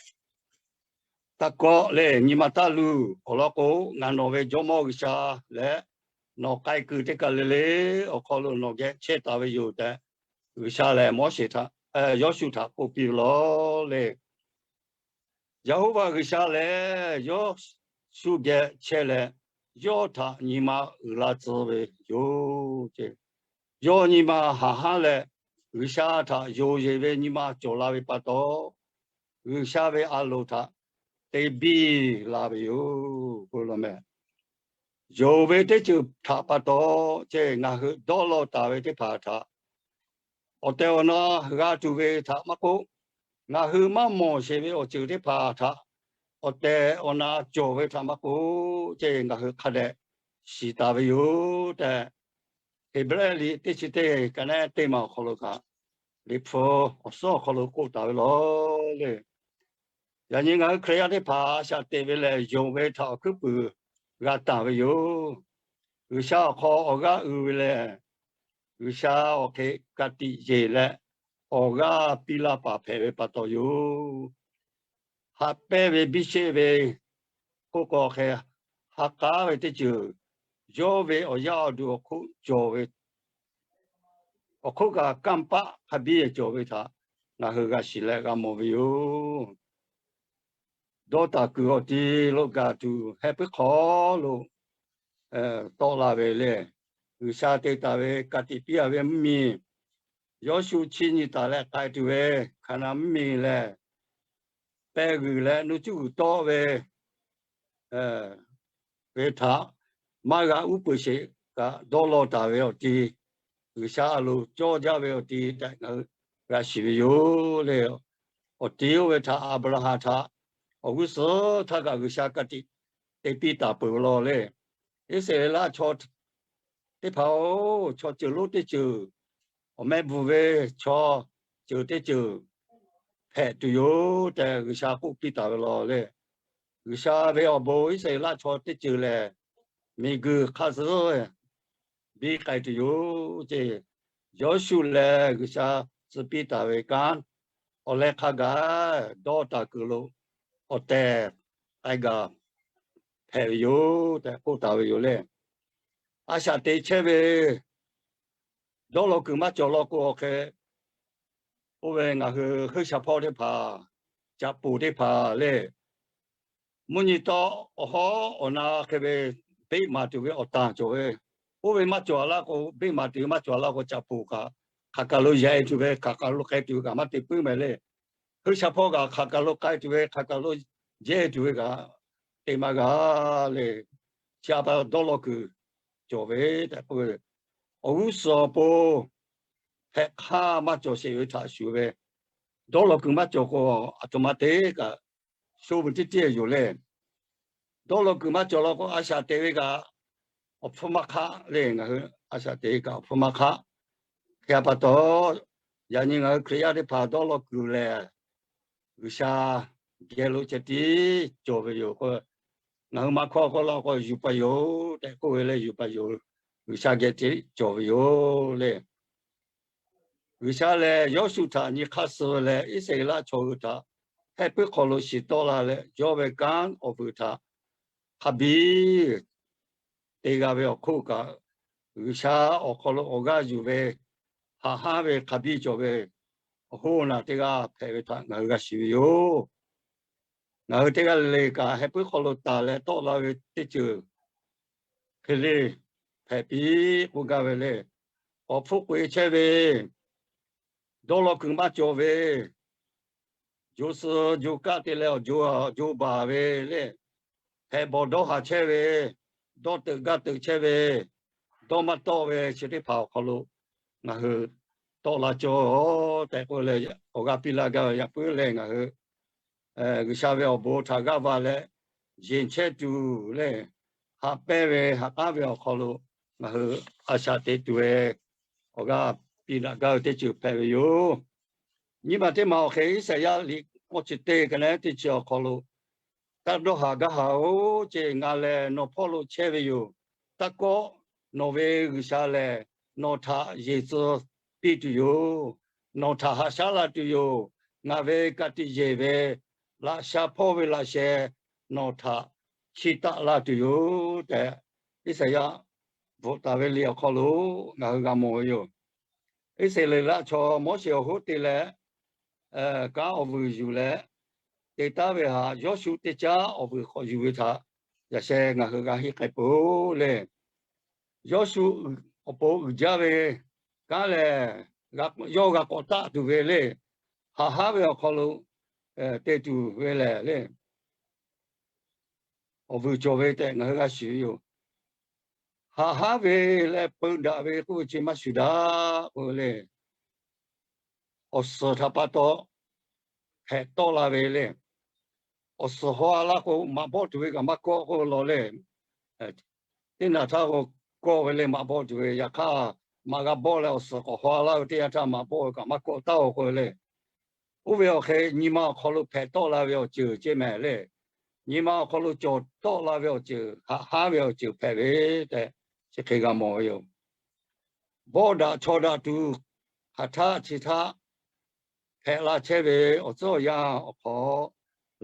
taˇ kawˆ leh nyi ma taˇ luˬ. Awˬ lawn k'o, ngaˬ nawˬ ve Jawˇmawˇ G'uiˬsha leh nawˬ k'ai kuiˬ teˇ kaˬ le le awˬ hk'aw lo nawˬ geh chehˇ taˍ ve yoˬ tehꞈ, G'uiˬsha lehˬ Moˉseˍ htaꞈ, Yawˇshuˆ htaꞈ k'oˆ piˇ ve law le. Yeˍhoˍvaˆ G'uiˬsha lehˬ Yawˇshuˆ geh chehˇ leh, yawˇ htaꞈ nyi ma uiˍ la tcuh ve yoˬ ce. Yawˇ nyi ma haꞈ hanˉ leh, G'uiˬsha htaꞈ yonˍ yeˬ ve nyi ma cawˬ la ve pa taw, G'uiˬsha ve a loˍ htaꞈ te biˇ la ve yoˬ k'oˆ law meh. Yonˍ ve teˇ ceuˬ htaꞈ pa taw, ce ngaˬ hui dawˇ law taˍ ve teˇ hpaˍ htaꞈ awˬ tehˬ awˬ na g'a tuˬ ve htaꞈ maˇ k'oˆ, ngaˬ hui maˇ mawˬ sheˍ ve awˬ ceuˬ teˇ hpaˍ htaꞈ awˬ tehˬ awˬ na cawˬ ve htaꞈ maˇ k'oˆ, ce ngaˬ hui hk'a dehꞈ shiˍ taˍ ve yoˬ tehꞈ, Heˍbrehˇ liꞈ teˇ chi teˇ ka neˉ teˇ ma awˬ hk'aw lo kaꞈ, Liꞈ hpu awˬ suhˉ awˬ hk'aw lo k'oˆ taˍ ve law le. Yaꞈ nyi ngaˬ hui Hkriꞈ yaˇ teˇ hpaˍ a shaꞈ teꞈ ve lehˬ, yonˍ ve htaꞈ awˬ hkuiˉ puiˍ g'a tanˬ ve yoˬ. G'uiˬsha awˬ hk'aw awˬ g'aˇ uiˍ ve lehˬ, G'uiˬsha awˬ hk'e ka tiꞈ yeˬ leh awˬ g'aˇ piˇ laˇ paˍ hpehꞈ ve pa taw yoˬ. Haꞈ pehnˇ ve biˇ sheˆ ve k'oˆ k'o hk'e, ha k'aˉ ve teˇ ceuˬ, yawˇ ve awˬ yaˇ awˬ duˬ awˬ hk'oˆ cawˬ ve, awˬ hk'oˆ kaꞈ kanˇ paˆ hk'a biˇ cawˬ ve htaꞈ ngaˬ hui g'a shiˍ leh g'a mawˬ ve yoˬ. Dawˇ taˍ kuiˬ awˬ ti lo gaˬ tuˬ heh puiˉ hk'aw lo tawˆ la ve le. G'uiˬsha te taˍ ve ka tiꞈ piˇ a ve mvuhˇmiˬ, Yawˇshuˆ chiˇ nyi taˍ leh k'ai tuˬ ve Hkaˍnanˍ mvuhˇmiˬ lehˬ, peh g'uiˬ leh nuˇ cuˇ g'uiˬ tawˆ ve ve htaꞈ maˇ g'a uˉ peunˍ sheˍ kaꞈ dawˇ law taˍ ve awˬ ti, G'uiˬsha a loˍ cawˇ jaˇ ve awˬ ti tehꞈ ngaˬ hui g'a shiˍ ve yoˬ le. Awˬ ti oˇ ve htaꞈ Aˍbraˍhanˍ htaꞈ awˬ g'uˇ suhˍ htaˇ kaꞈ G'uiˬsha ka tiꞈ te piˇ taˍ peuˬ ve law le. Iˉsaˍreˍlaˆ chaw teˇ hpaˍ-oˬ, chaw ceuˬ lonˉ teˇ ceuˬ, awˬ meh bvuhˬ ve chaw ceuˬ teˇ ceuˬ hpehꞈ tuˬ yoˬ tehꞈ G'uiˬsha k'oˆ piˇ taˍ ve law le. G'uiˬsha ve awˬ bon Iˉsaˍreˍlaˆ chaw teˇ ceuˬ lehˬ, miˬguiˬ hk'a suhˉ biˇ k'ai tuˬ yoˬ ce. Yawˇshuˆ lehˬ G'uiˬsha tcuh piˇ taˍ ve kanˉ awˬ leh hk'a gaˬ dawˇ taˍ kuiˬ lo awˬ tehˬ k'ai gaˬ hpehꞈ ve yoˬ tehꞈ k'oˆ taˍ ve yoˬ le. A shaꞈ te chehˇ ve dawˇ law kuiˬ maˇ cawˬ law k'o hk'e, oˇ ve ngaˬ hui heuˆ sha hpawˇ teˇ hpaˍ, caꞈ poˍ teˇ hpaˍ le, mvuhˇ nyi tawˆ awˬ hawˉ awˬ na hk'e ve beˆ maˍ tuˬ ve awˬ tanˬ cawˬ ve, oˇ ve maˇ cawˬ laˇ k'o, beˆ maˍ tuˬ ve maˇ cawˬ laˇ k'o, caꞈ poˍ kaꞈ hk'aˬ kaˬ lo yehˬ tuˬ ve, hk'aˬ kaˬ lo k'ai tuˬ ve kaꞈ maˇ te puiˉ mehˍ le. Heuˆ sha hpawˇ kaꞈ hk'aˬ kaˬ lo k'ai tuˬ ve, hk'aˬ kaˬ lo yehˬ tuˬ ve kaꞈ te maˇ g'a le. Chi a pa dawˇ law kuiˬ cawˬ ve tehꞈ k'oˆ ve, awˬ g'uˇ suhˍ awˬ pon hpehꞈ hk'aˇ maˇ cawˬ sheˍ ve htaꞈ shuˍ ve, dawˇ law kuiˬ maˇ cawˬ k'o, aˬ htoꞈ ma te kaꞈ sho ve teˇ tiˉ yoˬ le. Dawˇ law kuiˬ maˇ cawˬ law k'o, a shaꞈ te ve kaꞈ awˬ hpfuhˇ maˇ hk'aˆ le. Ngaˬ hui a shaꞈ te ve kaꞈ awˬ hpfuhˇ maˇ hk'aˆ. Hk'e a pa taw, yaꞈ nyi ngaˬ hui Hkriꞈ yaˇ teˇ hpaˍ dawˇ law kuiˬ lehˬ, G'uiˬsha geh lo ceh tiˉ cawˬ ve yoˬ k'o, ngaˬ hui maˇ hkawˇ k'oˆ laˇ k'o, yuˬ paˍ yoˬ tehꞈ k'oˆ ve leh, yuˬ paˍ yoˬ. G'uiˬsha geh teˇ cawˬ ve yoˬ le. G'uiˬsha lehˬ Yawˇshuˆ htaꞈ nyi hk'aˇ suh leh, Iˉsaˍreˍlaˆ chaw hui htaꞈ heh puiˉ hk'aw lo shiˍ tawˆ la leh, yawˇ ve kanˉ awˬ vuiˬ htaꞈ hk'a biˇ te g'a ve awˬ hk'oˆ kaꞈ, G'uiˬsha awˬ hk'aw lo awˬ g'aˇ yuˬ ve, haꞈ haˉ ve hk'a biˇ cawˬ ve awˬ hoˉ naˬ teˇ g'aˇ hpehꞈ ve htaꞈ ngaˬ hui g'a shiˍ ve yoˬ. Ngaˬ hui teˇ g'aˇ le le kaꞈ heh puiˉ hk'aw lo taˍ leh tawˆ la ve teˇ ceuˬ hk'e le hpehꞈ piˇ k'oˆ gaˇ ve le. Awˬ hpfuhˇ k'oꞈ-e chehˇ ve, dawˇ law kuiˬ maˇ cawˬ ve, jo suh jo kaˆ te leh awˬ jo baˬ ve le, hpehꞈ bawˬ dawˇ haˍ chehˇ ve, dawˇ teuꞈ gaˇ teuꞈ chehˇ ve, dawˇ maˇ tawˆ ve chi teˇ hpaˍ awˬ hk'aw lo ngaˬ hui tawˆ la cawˇ tehꞈ k'oˆ leh, awˬ g'aˇ piˇ laˇ gaˇ ve yaꞈ puiˉ leh ngaˬ hui G'uiˬsha ve awˬ bon htaꞈ g'aˇ va leh, yeˬ chehˇ tuˬ leh, haꞈ pehnˇ ve haꞈ k'aˉ ve awˬ hk'aw lo ngaˬ hui a shaꞈ te tuˬ ve awˬ g'aˇ piˇ daꞈ gaˇ ve teˇ ceuˬ hpehꞈ ve yoˬ. Nyi ma teˇ ma awˬ hk'e Iˉsaˍyaˆ liꞈ k'awˇ chi teˇ ka neˉ teˇ chi awˬ hk'aw lo, Taˇ dawˇ haˍ gaˇ haˍ-oˬ, ce ngaˬ lehˬ nawˬ hpawˇ lo chehˇ ve yoˬ. Taˇ kawˆ, nawˬ ve G'uiˬsha lehˬ nawˬ htaꞈ yeˬ tcuh piˇ tuˬ yoˬ. Nawˬ htaꞈ haꞈ shaˉ la tuˬ yoˬ. Ngaˬ ve ka tiꞈ yeˬ ve laꞈ sha hpawˇ ve laꞈ sheh nawˬ htaꞈ chiˇ taˆ la tuˬ yoˬ tehꞈ, Iˉsaˍyaˆ bvuhꞈ taˍ ve liꞈ awˬ hk'aw lo ngaˬ hui g'a mawˬ ve yoˬ. Iˉsaˍreˍlaˆ chaw Moˉseˍ awˬ hoˉ te leh kanˉ awˬ vuiˬ yuˬ leh te taˉ ve htaꞈ Yawˇshuˆ teˇ caˉ awˬ vuiˬ k'awꞈ yuˬ ve htaꞈ yaꞈ sheh ngaˬ hui g'a henˇ k'ai peuˬ le. Yawˇshuˆ awˬ pon uiˍ jaˇ ve kanˉ lehˬ, yawˇ g'a k'awꞈ taˆ tuˬ ve le. Haꞈ haˉ ve awˬ hk'aw lo te tuˬ ve lehˬ le, awˬ vuiˬ cawˬ ve tehꞈ ngaˬ hui g'a shiˍ ve yoˬ. Haꞈ haˉ ve leh peu daꞈ ve k'oˆ ve chi maˇ shuˍ daꞈ k'oˆ ve le. Awˬ suhˍ htaꞈ pa taw hpehꞈ tawˆ la ve le. Awˬ suhˍ haw-a laˇ k'o, maꞈ bawˆ tuˬ ve kaꞈ maˇ kawˆ k'oˆ law le. Teˇ naˬ htaˇ k'o, kawˆ ve le maꞈ bawˆ tuˬ ve, yaꞈ hk'aˇ maꞈ g'a bawˆ leh awˬ suhˍ k'awꞈ haw-a laˇ ve teˇ yanˇ htaˇ maꞈ bawˆ ve kaꞈ maˇ kawˆ taˉ-oˬ k'oˆ ve le. Oˇ ve awˬ hk'e nyi ma awˬ hk'aw lo hpehꞈ tawˆ la ve awˬ ceuˬ ceˇ mehˍ le. Nyi ma awˬ hk'aw lo cawˬ tawˆ la ve awˬ ceuˬ, haꞈ haˉ ve awˬ ceuˬ hpehꞈ ve tehꞈ chi hk'e g'a mawˬ ve yoˬ. Bawˆ daꞈ chaw daꞈ tuˬ hk'aˬ htaˆ chi htaˆ hpehꞈ la chehˇ ve awˬ tcuhˉ awˬ yanˇ awˬ hk'aw,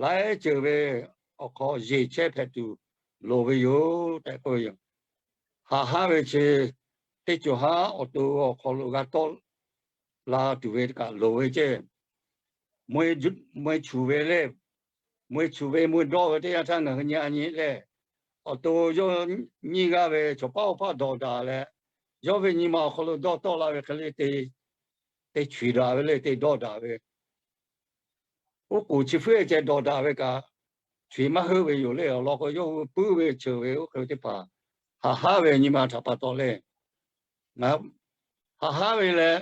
laiˉ ceuˬ ve awˬ hk'aw yeˬ chehˇ hpehꞈ tuˬ loˍ ve yoˬ tehꞈ k'oˆ ve yoˬ. Haꞈ haˉ ve chi teˇ cawˬ haˉ awˬ to awˬ hk'aw lo g'a tawˆ la tuˬ ve kaꞈ loˍ ve ceˇ. Mvuhˇ e chuˬ ve le, mvuhˇ e chuˬ ve mvuhˇ e dawˆ ve teˇ yanˇ htaˇ ngaˬ hui nyi a nyi le, awˬ to yawˇ nyiˇ g'aˇ ve chaw paˉ awˬ paˇ dawˬ daꞈ leh, yawˇ ve nyi ma awˬ hk'aw lo dawˇ tawˆ la ve hk'e le, te chuˬ daꞈ ve le, te dawˇ daꞈ ve. Oˉ k'oˍ chi hpuiˉ ceh dawˬ daꞈ ve kaꞈ, chuˬ maˇ heuˆ ve yoˬ le. Awˬ lawn k'o, yawˇ hui puiˉ ve cheuˬ ve oˇ hk'e ve teˇ hpaˍ haꞈ haˉ ve nyi ma htaꞈ pa taw le. Haꞈ haˉ ve leh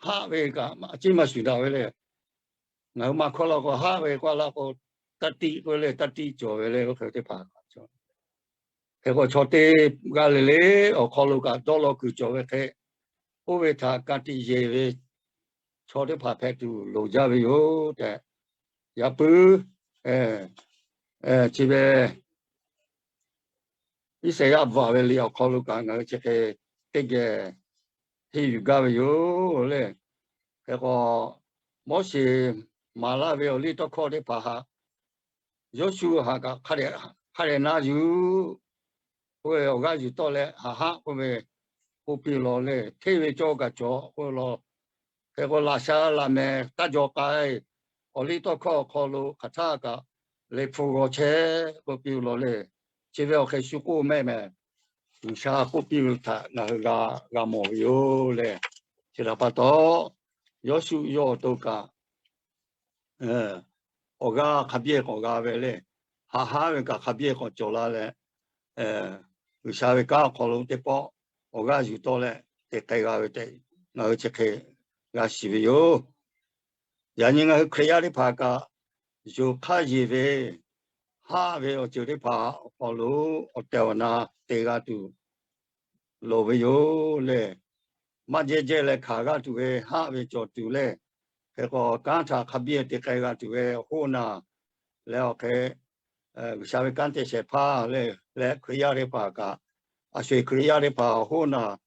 haˆ ve kaꞈ a ciˉ maˇ shuˍ daꞈ ve le. Ngaˬ hui maˇ hkawˇ laˇ k'o, haˆ ve k'oˆ laˇ k'o, taˇ tiˆ k'oˆ ve le, taˇ tiˆ cawˬ ve le, oˇ hk'e teˇ hpaˍ. Hk'e k'o, chaw teˇ g'aˇ le le awˬ hk'aw lo kaꞈ dawˇ law kuiˬ cawˬ ve hk'e, oˇ ve htaꞈ ka tiꞈ yeˬ ve chaw teˇ hpaˍ hpehꞈ tuˬ loˍ jaˇ ve yoˬ tehꞈ, yaꞈ puiˉ chi ve Iˉsaˍyaˆ bvuhꞈ ve liꞈ awˬ hk'aw lo kaꞈ ngaˬ hui chi hk'e teˇ geh henˇ yuˬ gaˇ ve yoˬ le. Hk'e k'o, Moˉseˍ maˍ laˇ ve awˬ liˇ tawˇ hkawˇ teˇ hpaˍ htaꞈ Yawˇshuˆ htaꞈ kaꞈ hk'a dehꞈ na yuˬ k'oˆ ve, awˬ g'aˇ yuˬ tawˆ leh haꞈ haˉ k'oˆ ve k'oˆ piˇ law le. Hteˇ ve cawˇ kaꞈ cawˬ k'oˆ law. Hk'e k'o, laꞈ sha laꞈ mehˍ taˇ jaw k'ai. Awˬ liˇ tawˇ hkawˇ awˬ hk'aw lo hk'aˬ htaˇ kaꞈ le hpu g'aw chehˇ k'oˆ piˇ law le. Chi ve awˬ hk'e shu k'oˆ mehˆ mehˍ, G'uiˬsha k'oˆ piˇ ve htaꞈ ngaˬ hui g'a g'a mawˬ ve yoˬ le. Chi htaꞈ pa taw, Yawˇshuˆ yawˇ awˬ to kaꞈ awˬ g'aˇ hk'a biˇ k'awꞈ g'a ve le. Haꞈ haˉ ve kaꞈ hk'a biˇ k'awꞈ cawˬ la leh, G'uiˬsha ve kanˉ awˬ hk'aw lo teˇ pawˆ awˬ g'aˇ yuˬ tawˆ leh te k'ai g'a ve tehꞈ ngaˬ hui chi hk'e g'a shiˍ ve yoˬ. Yaꞈ nyi ngaˬ hui Hkriꞈ yaˇ teˇ hpaˍ kaꞈ, yonˍ hk'aˇ yeˬ ve haˆ ve awˬ ceuˬ teˇ hpaˍ awˬ hk'aw lo awˬ tehˬ awˬ na te g'a tuˬ loˍ ve yoˬ le. Maˇ jehˇ jehˇ leh hkanˍ g'a tuˬ ve haˆ ve cawˬ tuˬ le. Hk'e k'o, kanˉ htaꞈ hk'a biˇ te k'ai g'a tuˬ ve awˬ hoˉ naˬ leh awˬ hk'e G'uiˬsha ve kanˉ te shehˍ hpaˇ le, leh Hkriꞈ yaˇ teˇ hpaˍ kaꞈ, a sho-eˬ Hkriꞈ yaˇ teˇ hpaˍ awˬ hoˉ naˬ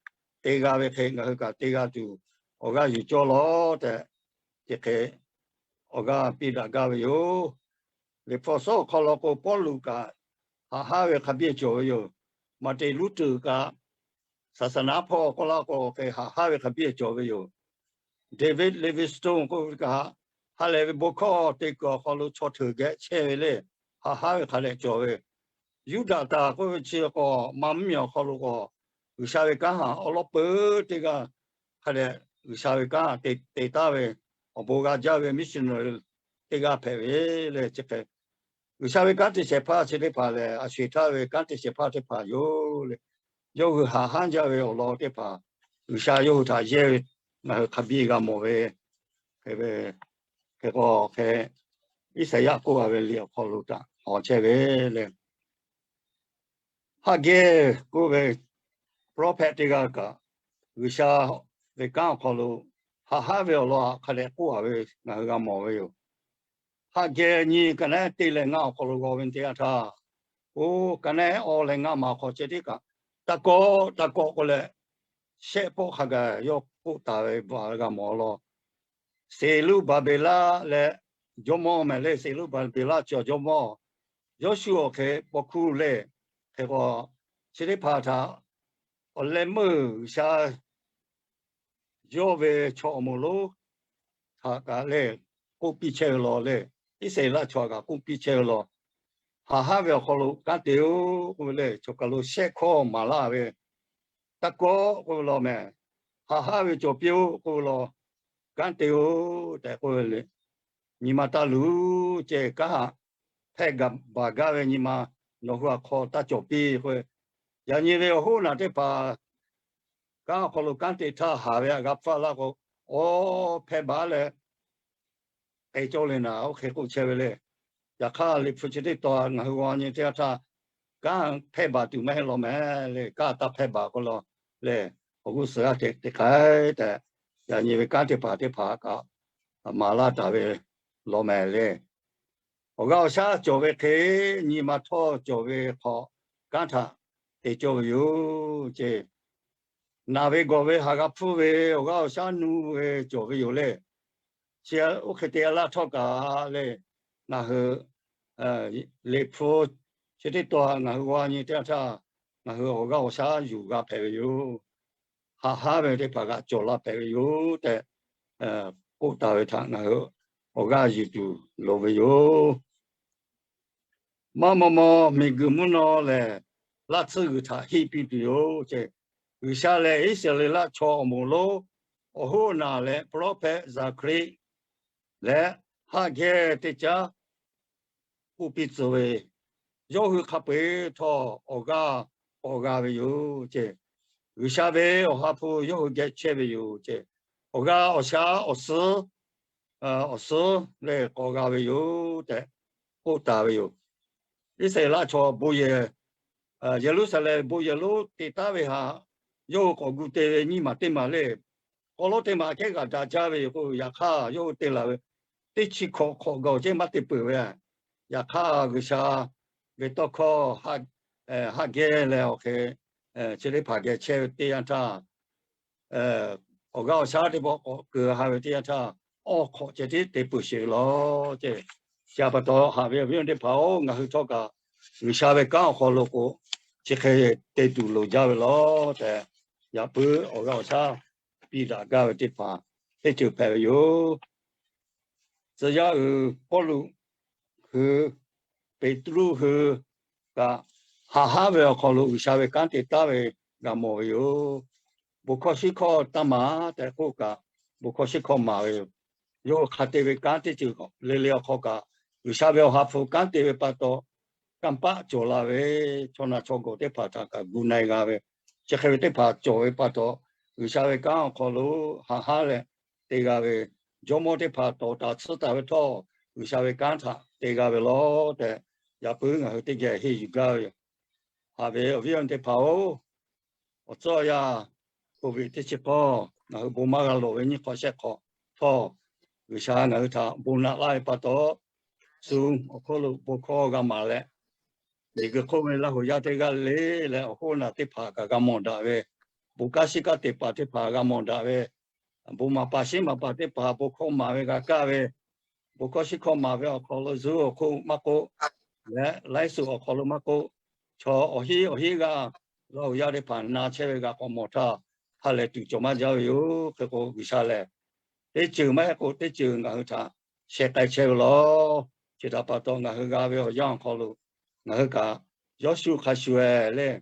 te g'a ve hk'e ngaˬ hui kaꞈ te g'a tuˬ awˬ g'aˇ yuˬ cawˇ lawˬ tehꞈ, chi hk'e awˬ g'aˇ piˇ daꞈ gaˇ ve yoˬ. Liꞈ hpu awˬ suhˉ awˬ hk'aw lo k'o, Pawˇluꞈ kaꞈ haꞈ haˉ ve hk'a biˇ cawˬ ve yoˬ. Maˍteˍ Luˉtuꞈ kaꞈ, saˍsaˍnaˍ hpawˇ k'oˆ laˇ k'o, hk'e haꞈ haˉ ve hk'a biˇ cawˬ ve yoˬ. David Livingstone k'oˆ ve kaꞈ, ha lehˬ ve bon hkawˇ te kuiˬ awˬ hk'aw lo chaw hteuꞈ geh chehˇ ve le, haꞈ haˉ ve hk'a dehꞈ cawˬ ve. Yuˇdaꞈ taˍ k'oˆ ve chi k'o, maˇ mvuhˇmiˬ awˬ hk'aw lo k'o, G'uiˬsha ve kanˉ haꞈ awˉ lawˉ peuˬ teˇ g'aˇ hk'a dehꞈ, G'uiˬsha ve kanˉ haꞈ te te taˍ ve, awˬ bon g'a jaˇ ve missionary teˇ g'aˇ hpehꞈ ve le. Chi hk'e G'uiˬsha ve kanˉ te shehˍ hpaˇ chi teˇ hpaˍ lehˬ, a sho-eˬ htaˇ ve kanˉ te shehˍ hpaˇ teˇ hpaˍ yoˬ le. Yawˇ hui haꞈ haˉ jaˇ ve awˬ lawn teˇ hpaˍ, G'uiˬsha yawˇ hui htaꞈ yehˇ ve ngaˬ hui hk'a biˇ g'a mawˬ ve, hk'e ve, hk'e k'o hk'e, Iˉsaˍyaˆ k'oˆ a ve liꞈ awˬ hk'aw lo htaꞈ hawˬ chehˇ ve le. Haˆgehˇ k'oˆ ve prophet teˇ g'aˇ kaꞈ, G'uiˬsha ve kanˉ awˬ hk'aw lo haꞈ haˉ ve awˬ lawn htaꞈ hk'a dehꞈ k'oˆ a ve ngaˬ hui g'a mawˬ ve yoˬ. Haˆgehˇ nyi ka naˉ te leh ngaˇ awˬ hk'aw lo g'aw ve teˇ yanˇ htaˇ, oˇ ka naˉ awˬ leh ngaˇ ma awˬ hk'aw ceh tiˉ kaꞈ, taˇ kawˆ taˇ kawˆ k'oˆ leh, shehˆ pawˆ hk'a gaˬ yawˇ k'oˆ taˍ ve bvuhꞈ g'a mawˬ law. Seˍruˆbaˍbeˍlaˆ leh jawˇmawˇ mehˍ le, Seˍruˆbaˍbeˍlaˆ chi awˬ jawˇmawˇ, Yawˇshuˆ awˬ hk'e paw hkuˇ le, hk'e k'o, chi teˇ hpaˍ htaꞈ awˬ leh meuˇ G'uiˬsha yawˇ ve chaw awˬ moˍ lonˉ htaꞈ kaꞈ lehˬ k'oˆ piˇ chehˇ ve law le. Iˉsaˍreˍlaˆ chaw htaꞈ kaꞈ k'oˆ piˇ chehˇ ve law. Haꞈ haˉ ve awˬ hk'aw lo kanˉ te-oˬ k'oˆ ve le, chaw kaˬ lo shehˆ hkawˇ maˍ laˇ ve, taˇ kawˆ k'oˆ ve law mehˍ. Haꞈ haˉ ve cawˬ piˇ-oˆ k'oˆ ve law, kanˉ te-oˬ tehꞈ k'oˆ ve le. Nyi ma taˇ luˬ ceˇ, kanˉ haꞈ hpehˇ baˬ gaˇ ve nyi ma nawˬ hui awˬ hk'aw taˇ cawˬ piˇ k'oˆ ve. Yaꞈ nyi ve awˬ hoˉ naˬ teˇ hpaˍ kanˉ awˬ hk'aw lo kanˉ te htaˇ haˍ ve htaꞈ g'a hpfuhˇ laˇ k'o, awˬ hpehˇ baˬ leh k'ai cawˇ le naˍ, oˇ hk'e k'oˆ chehˇ ve le. Yaꞈ hk'aˇ, Liꞈ hpu chi teˇ tawn ngaˬ hui g'aw nyi teˇ yanˇ htaˇ, kanˉ hpehˇ baˬ tuˬ maˇ heˆ law mehˍ le. Kanˉ taˇ hpehˇ baˬ k'oˆ law le. Awˬ g'uˇ suhˍ g'aˇ hteꞈ te k'ai tehꞈ, yaꞈ nyi ve kanˉ teˇ hpaˍ teˇ hpaˍ kaꞈ maˍ laˇ taˍ ve law mehˍ le. Awˬ g'aˇ awˬ shaˉ cawˬ ve hk'e, nyi ma htawˇ cawˬ ve hk'awꞈ kanˉ htaꞈ te cawˇ ve yoˬ ceˇ. Naˬ ve gawˬ ve haꞈ g'a hpfuhˇ ve awˬ g'aˇ awˬ shaˉ nuˇ ve cawˬ ve yoˬ le. Chi oˇ hk'e te a laˇ htawˇ kaꞈ le, ngaˬ hui Liꞈ hpu chi teˇ tawn ngaˬ hui g'aw nyi teˇ yanˇ htaˇ, ngaˬ hui awˬ g'aˇ awˬ shaˉ yuˬ g'a hpehꞈ ve yoˬ. Haꞈ haˉ ve teˇ hpaˍ g'a cawˬ la hpehꞈ ve yoˬ tehꞈ k'oˆ taˍ ve htaꞈ ngaˬ hui awˬ g'aˇ yuˬ tuˬ loˍ ve yoˬ. Maˇ maw maw miˬguiˬ mvuhˇ naw lehˬ, laˇ tsuhˇ g'uiˬ htaꞈ heˆ piˇ tuˬ yoˬ ceˇ. G'uiˬsha lehˬ, Iˉsaˍreˍlaˆ chaw awˬ moˍ lonˉ awˬ hoˉ naˬ leh prophet Zaˍhkaˍriˆ leh Haˆgehˇ teˇ caˉ k'oˆ piˇ tcuh ve, yawˇ hui hk'a peu-eˬ htawˇ awˬ g'aˇ k'awꞈ g'a ve yoˬ ceˇ. G'uiˬsha ve Awˬ ha hpu yawˇ hui geh chehˇ ve yoˬ ceˇ. Awˬ g'aˇ awˬ shaˉ awˬ suhˉ awˬ suhˉ lehˬ k'awꞈ g'a ve yoˬ tehꞈ k'oˆ taˍ ve yoˬ. Iˉsaˍreˍlaˆ chaw bon yehˬ, Yeˍruˆsaˍlehnˍ bon yehˬ lonˉ te taˉ ve htaꞈ yawˇ hui k'awꞈ gu te ve nyiˇ maˬ teˇ maˬ le. K'aw lonˉ teˇ maˬ kehˉ g'aꞈ daꞈ jaˇ ve yoˬ k'o, yaꞈ hk'aˇ yawˇ hui te laˬ ve teˇ chi hkawꞈ hk'awꞈ gaˬ ceˇ maˇ te peuˬ ve. Yaꞈ hk'aˇ G'uiˬsha ve tawˇ hkawˇ Haˆgehˇ leh awˬ hk'e chi teˇ hpaˍ geh chehˇ ve teˇ yanˇ htaˇ, awˬ g'aˇ awˬ shaˉ teˇ pawˆ k'awꞈ keu ha ve teˇ yanˇ htaˇ, awˇ hk'awꞈ ceh tiˉ te peuˬ sheˍ ve law ceˇ. Chi pa taw haꞈ ve awˬ viˉ awˬ nyi teˇ hpaˍ-oˬ, ngaˬ hui htawˇ kaꞈ G'uiˬsha ve kanˉ awˬ hk'aw lo k'o, chi hk'e te tuˬ loˍ jaˇ ve law tehꞈ, yaꞈ puiˉ awˬ g'aˇ awˬ shaˉ piˇ daꞈ gaˇ ve teˇ hpaˍ teˇ ceuˬ hpehꞈ ve yoˬ. Tcuh yaˇ uiˍ Pawˇluꞈ hui, Peˍtruˆ hui kaꞈ, haꞈ haˉ ve awˬ hk'aw lo G'uiˬsha ve kanˉ te taˉ ve g'a mawˬ ve yoˬ. Bon hkawˇ shiˉ hkawˇ taˇ maˍ tehꞈ k'oˆ kaꞈ, bon hkawˇ shiˉ hkawˇ maˍ ve yoˬ. Yawˇ hui hk'a te ve kanˉ teˇ ceuˬ le le awˬ hk'aw kaꞈ, G'uiˬsha ve Awˬ ha hpu kanˉ te ve pa taw, kanˇ paˆ cawˬ la ve, chaw na chaw gawˬ teˇ hpaˍ htaꞈ kaꞈ gu na-e g'a ve, chi hk'e ve teˇ hpaˍ cawˬ ve pa taw, G'uiˬsha ve kanˉ awˬ hk'aw lo haꞈ haˉ leh te g'a ve, jawˇmawˇ teˇ hpaˍ tawˍ taˍ tsuhˇ taˍ ve htawˇ, G'uiˬsha ve kanˉ htaꞈ te g'a ve law tehꞈ, yaꞈ puiˉ ngaˬ hui teˇ geh henˇ yuˬ gaˇ ve yoˬ. Haꞈ ve awˬ viˉ awˬ nyi teˇ hpaˍ-oˬ, awˬ tcuhˉ awˬ yanˇ, Covid teˇ chi k'awˇ ngaˬ hui bon maˇ g'a lawˬ ve nyiˇ hk'awꞈ shehˆ hk'awꞈ htawˇ, G'uiˬsha ngaˬ hui htaꞈ bon naꞈ laˇ ve pa taw, shu awˬ hk'oˆ lo bon hkawˇ g'a maˍ leh, miˬguiˬ hk'oˆ ve Laˇ huˍ yaˇ teˇ g'aˇ le leh awˬ hoˉ naˬ teˇ hpaˍ kaꞈ g'a mawˬ daꞈ ve, bon kanˉ shiˉ kanˉ teˇ hpaˍ teˇ hpaˍ g'a mawˬ daꞈ ve, bon maˍ paˍ shiˉ maˍ paˍ teˇ hpaˍ bon hkawˇ maˍ ve g'a kaˇ ve, bon hkawˇ shiˉ hkawˇ maˍ ve awˬ hk'aw lo zuhˆ awˬ hk'oˆ maˇ k'oˆ, leh laiˉ suhˍ awˬ hk'aw lo maˇ k'oˆ, chaw awˬ hinˉ awˬ hinˉ g'aˇ Laˇ huˍ yaˇ teˇ hpaˍ na chehˇ ve g'a k'awꞈ mawˬ htaˇ, ha lehˬ tuˬ cawˬ maˇ jaˇ ve yoˬ. Hk'e k'o, G'uiˬsha lehˬ teˇ ceuˬ maˇ heˆ k'o teˇ ceuˬ ngaˬ hui htaꞈ sheh k'ai chehˇ ve lawˬ. Chi htaꞈ pa taw, ngaˬ hui g'a ve awˬ yanˇ awˬ hk'aw lo ngaˬ hui kaꞈ Yawˇshuˆ hk'a shuˍ-eh leh,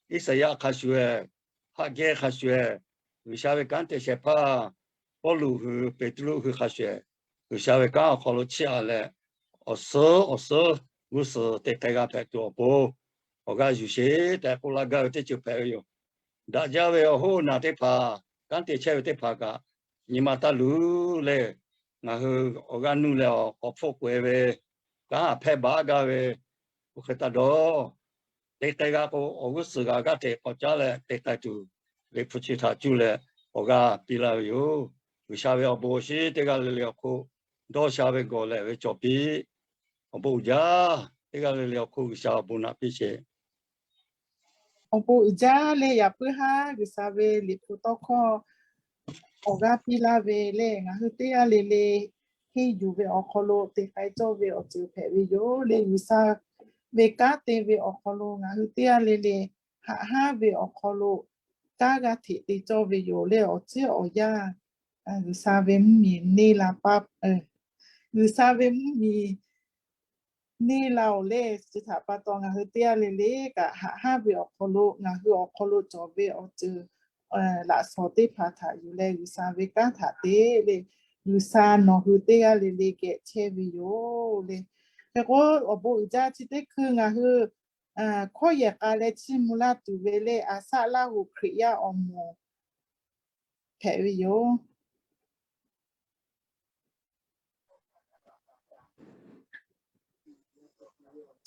Iˉsaˍyaˆ hk'a shuˍ-eh, Haˆ gehˇ hk'a shuˍ-eh, G'uiˬsha ve kanˉ te shehˍ hpaˇ Pawˇluꞈ hui, Peˍtruˆ hui hk'a shuˍ-eh, G'uiˬsha ve kanˉ awˬ hk'aw lo chiˇ aꞈ leh, awˬ suhˉ awˬ suhˉ g'uˇ suhˍ te k'ai g'a hpehꞈ tuˬ awˬ pon awˬ g'aˇ yuˬ sheˍ tehꞈ k'oˆ laˇ gaˇ ve teˇ ceuˬ hpehꞈ ve yoˬ. Daꞈ jaˇ ve awˬ hoˉ naˬ teˇ hpaˍ, kanˉ te chehˇ ve teˇ hpaˍ kaꞈ nyi ma taˇ luˬ leh, ngaˬ hui awˬ g'aˇ nuˇ leh awˬ k'awꞈ hpfuhˆ k'oꞈ-e ve kanˉ aꞈ hpehˇ baˬ gaˇ ve, oˇ hk'e taˇ dawˇ. Te k'ai g'a k'o, awˬ g'uˇ suhˍ g'a g'aˇ hteꞈ k'awꞈ caˉ leh te k'ai tuˬ, Liꞈ hpu chi htaꞈ cuˇ leh awˬ g'aˇ piˇ laˇ ve yoˬ. G'uiˬsha ve awˬ bon awˬ shinˉ teˇ g'aˇ le le awˬ hk'oˆ dawˇ sha ve gawˬ lehˬ ve cawˬ piˇ. Awˬ bon uiˍ jaˇ. Teˇ g'aˇ le le awˬ hk'oˆ G'uiˬsha awˬ bon naꞈ piˇ sheˍ. Awˬ bon uiˍ jaˇ leh, yaꞈ puiˉ haˉ G'uiˬsha ve Liꞈ hpu tawˇ hkawˇ awˬ g'aˇ piˇ laˇ ve lehˬ, ngaˬ hui teˇ g'aˇ le le henˇ yuˬ ve awˬ hk'aw lo te k'ai cawˇ ve awˬ ceuˬ hpehꞈ ve yoˬ leh, G'uiˬsha ve kanˉ te ve awˬ hk'aw lo ngaˬ hui teˇ g'aˇ le le haꞈ haˉ ve awˬ hk'aw lo kanˉ g'aˇ hteꞈ te cawˇ ve yoˬ leh, awˬ ceuˬ awˬ yanˇ G'uiˬsha ve mvuhˇmiˬ neˇ la pa, G'uiˬsha ve mvuhˇmiˬ neˇ la-oˬ leh, chi htaꞈ pa taw ngaˬ hui teˇ g'aˇ le le kaꞈ haꞈ haˉ ve awˬ hk'aw lo ngaˬ hui awˬ hk'aw lo cawˬ ve awˬ ceuˬ laꞈ shawnˍ teˇ hpaˍ htaꞈ yuˬ leh G'uiˬsha ve kanˉ htaꞈ te leh, G'uiˬsha nawˬ hui teˇ g'aˇ le le geh chehˇ ve yoˬ leh, hk'e k'o, awˬ bon uiˍ jaˇ. Chi teˇ hkui ngaˬ hui hkawˇ yehˬ k'a leh chiˇ mvuh laˇ tuˬ ve lehˬ, Aˍsaˆ Laˇ huˍ Hkriꞈ yaˇ awˬ moˍ hpehꞈ ve yoˬ.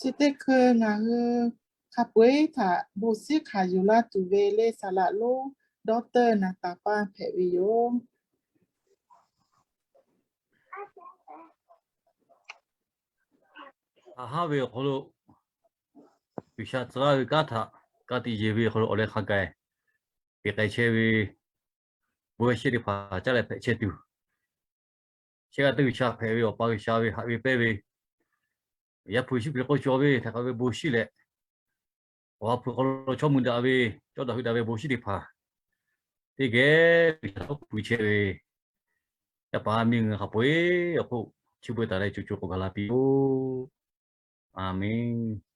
Chi teˇ hkui ngaˬ hui hk'a peu-eˬ htaꞈ bon shiˉ hkanˍ yuˬ laˇ tuˬ ve lehˬ, saˍ laꞈ lonˉ Doctor Naˍtaˍpaˇ hpehꞈ ve yoˬ. Haꞈ haˉ ve awˬ hk'aw lo G'uiˬsha tcuh laˇ ve kanˉ htaꞈ ka tiꞈ yeˬ ve awˬ hk'aw lo awˬ leh hk'a gaˬ te k'ai chehˇ ve bon shiˉ teˇ hpaˍ caˉ leh hpehꞈ chehˇ tuˬ, shehˆ g'aˇ teˇ G'uiˬsha hpehꞈ ve Awˬ pa G'uiˬsha ve haꞈ ve pehnˇ ve Yaˇ hpu Yeˍsuˆ Hkriꞈ k'oˆ cawˬ ve htaꞈ k'aw ve bon shiˉ leh, Awˬ ha hpu hk'aw lo chaw mui daꞈ ve, cawˇ daꞈ hui daꞈ ve bon shiˉ teˇ hpaˍ teˇ geh G'uiˬsha tawˇ hpu chehˇ ve, yaˇ paˍ miˇ ngaˬ hk'a peu-eˬ awˬ hk'oˆ chi beuꞈ taˍ leh co co k'awꞈ gaˬ la piˇ-oˆ. A menˬ.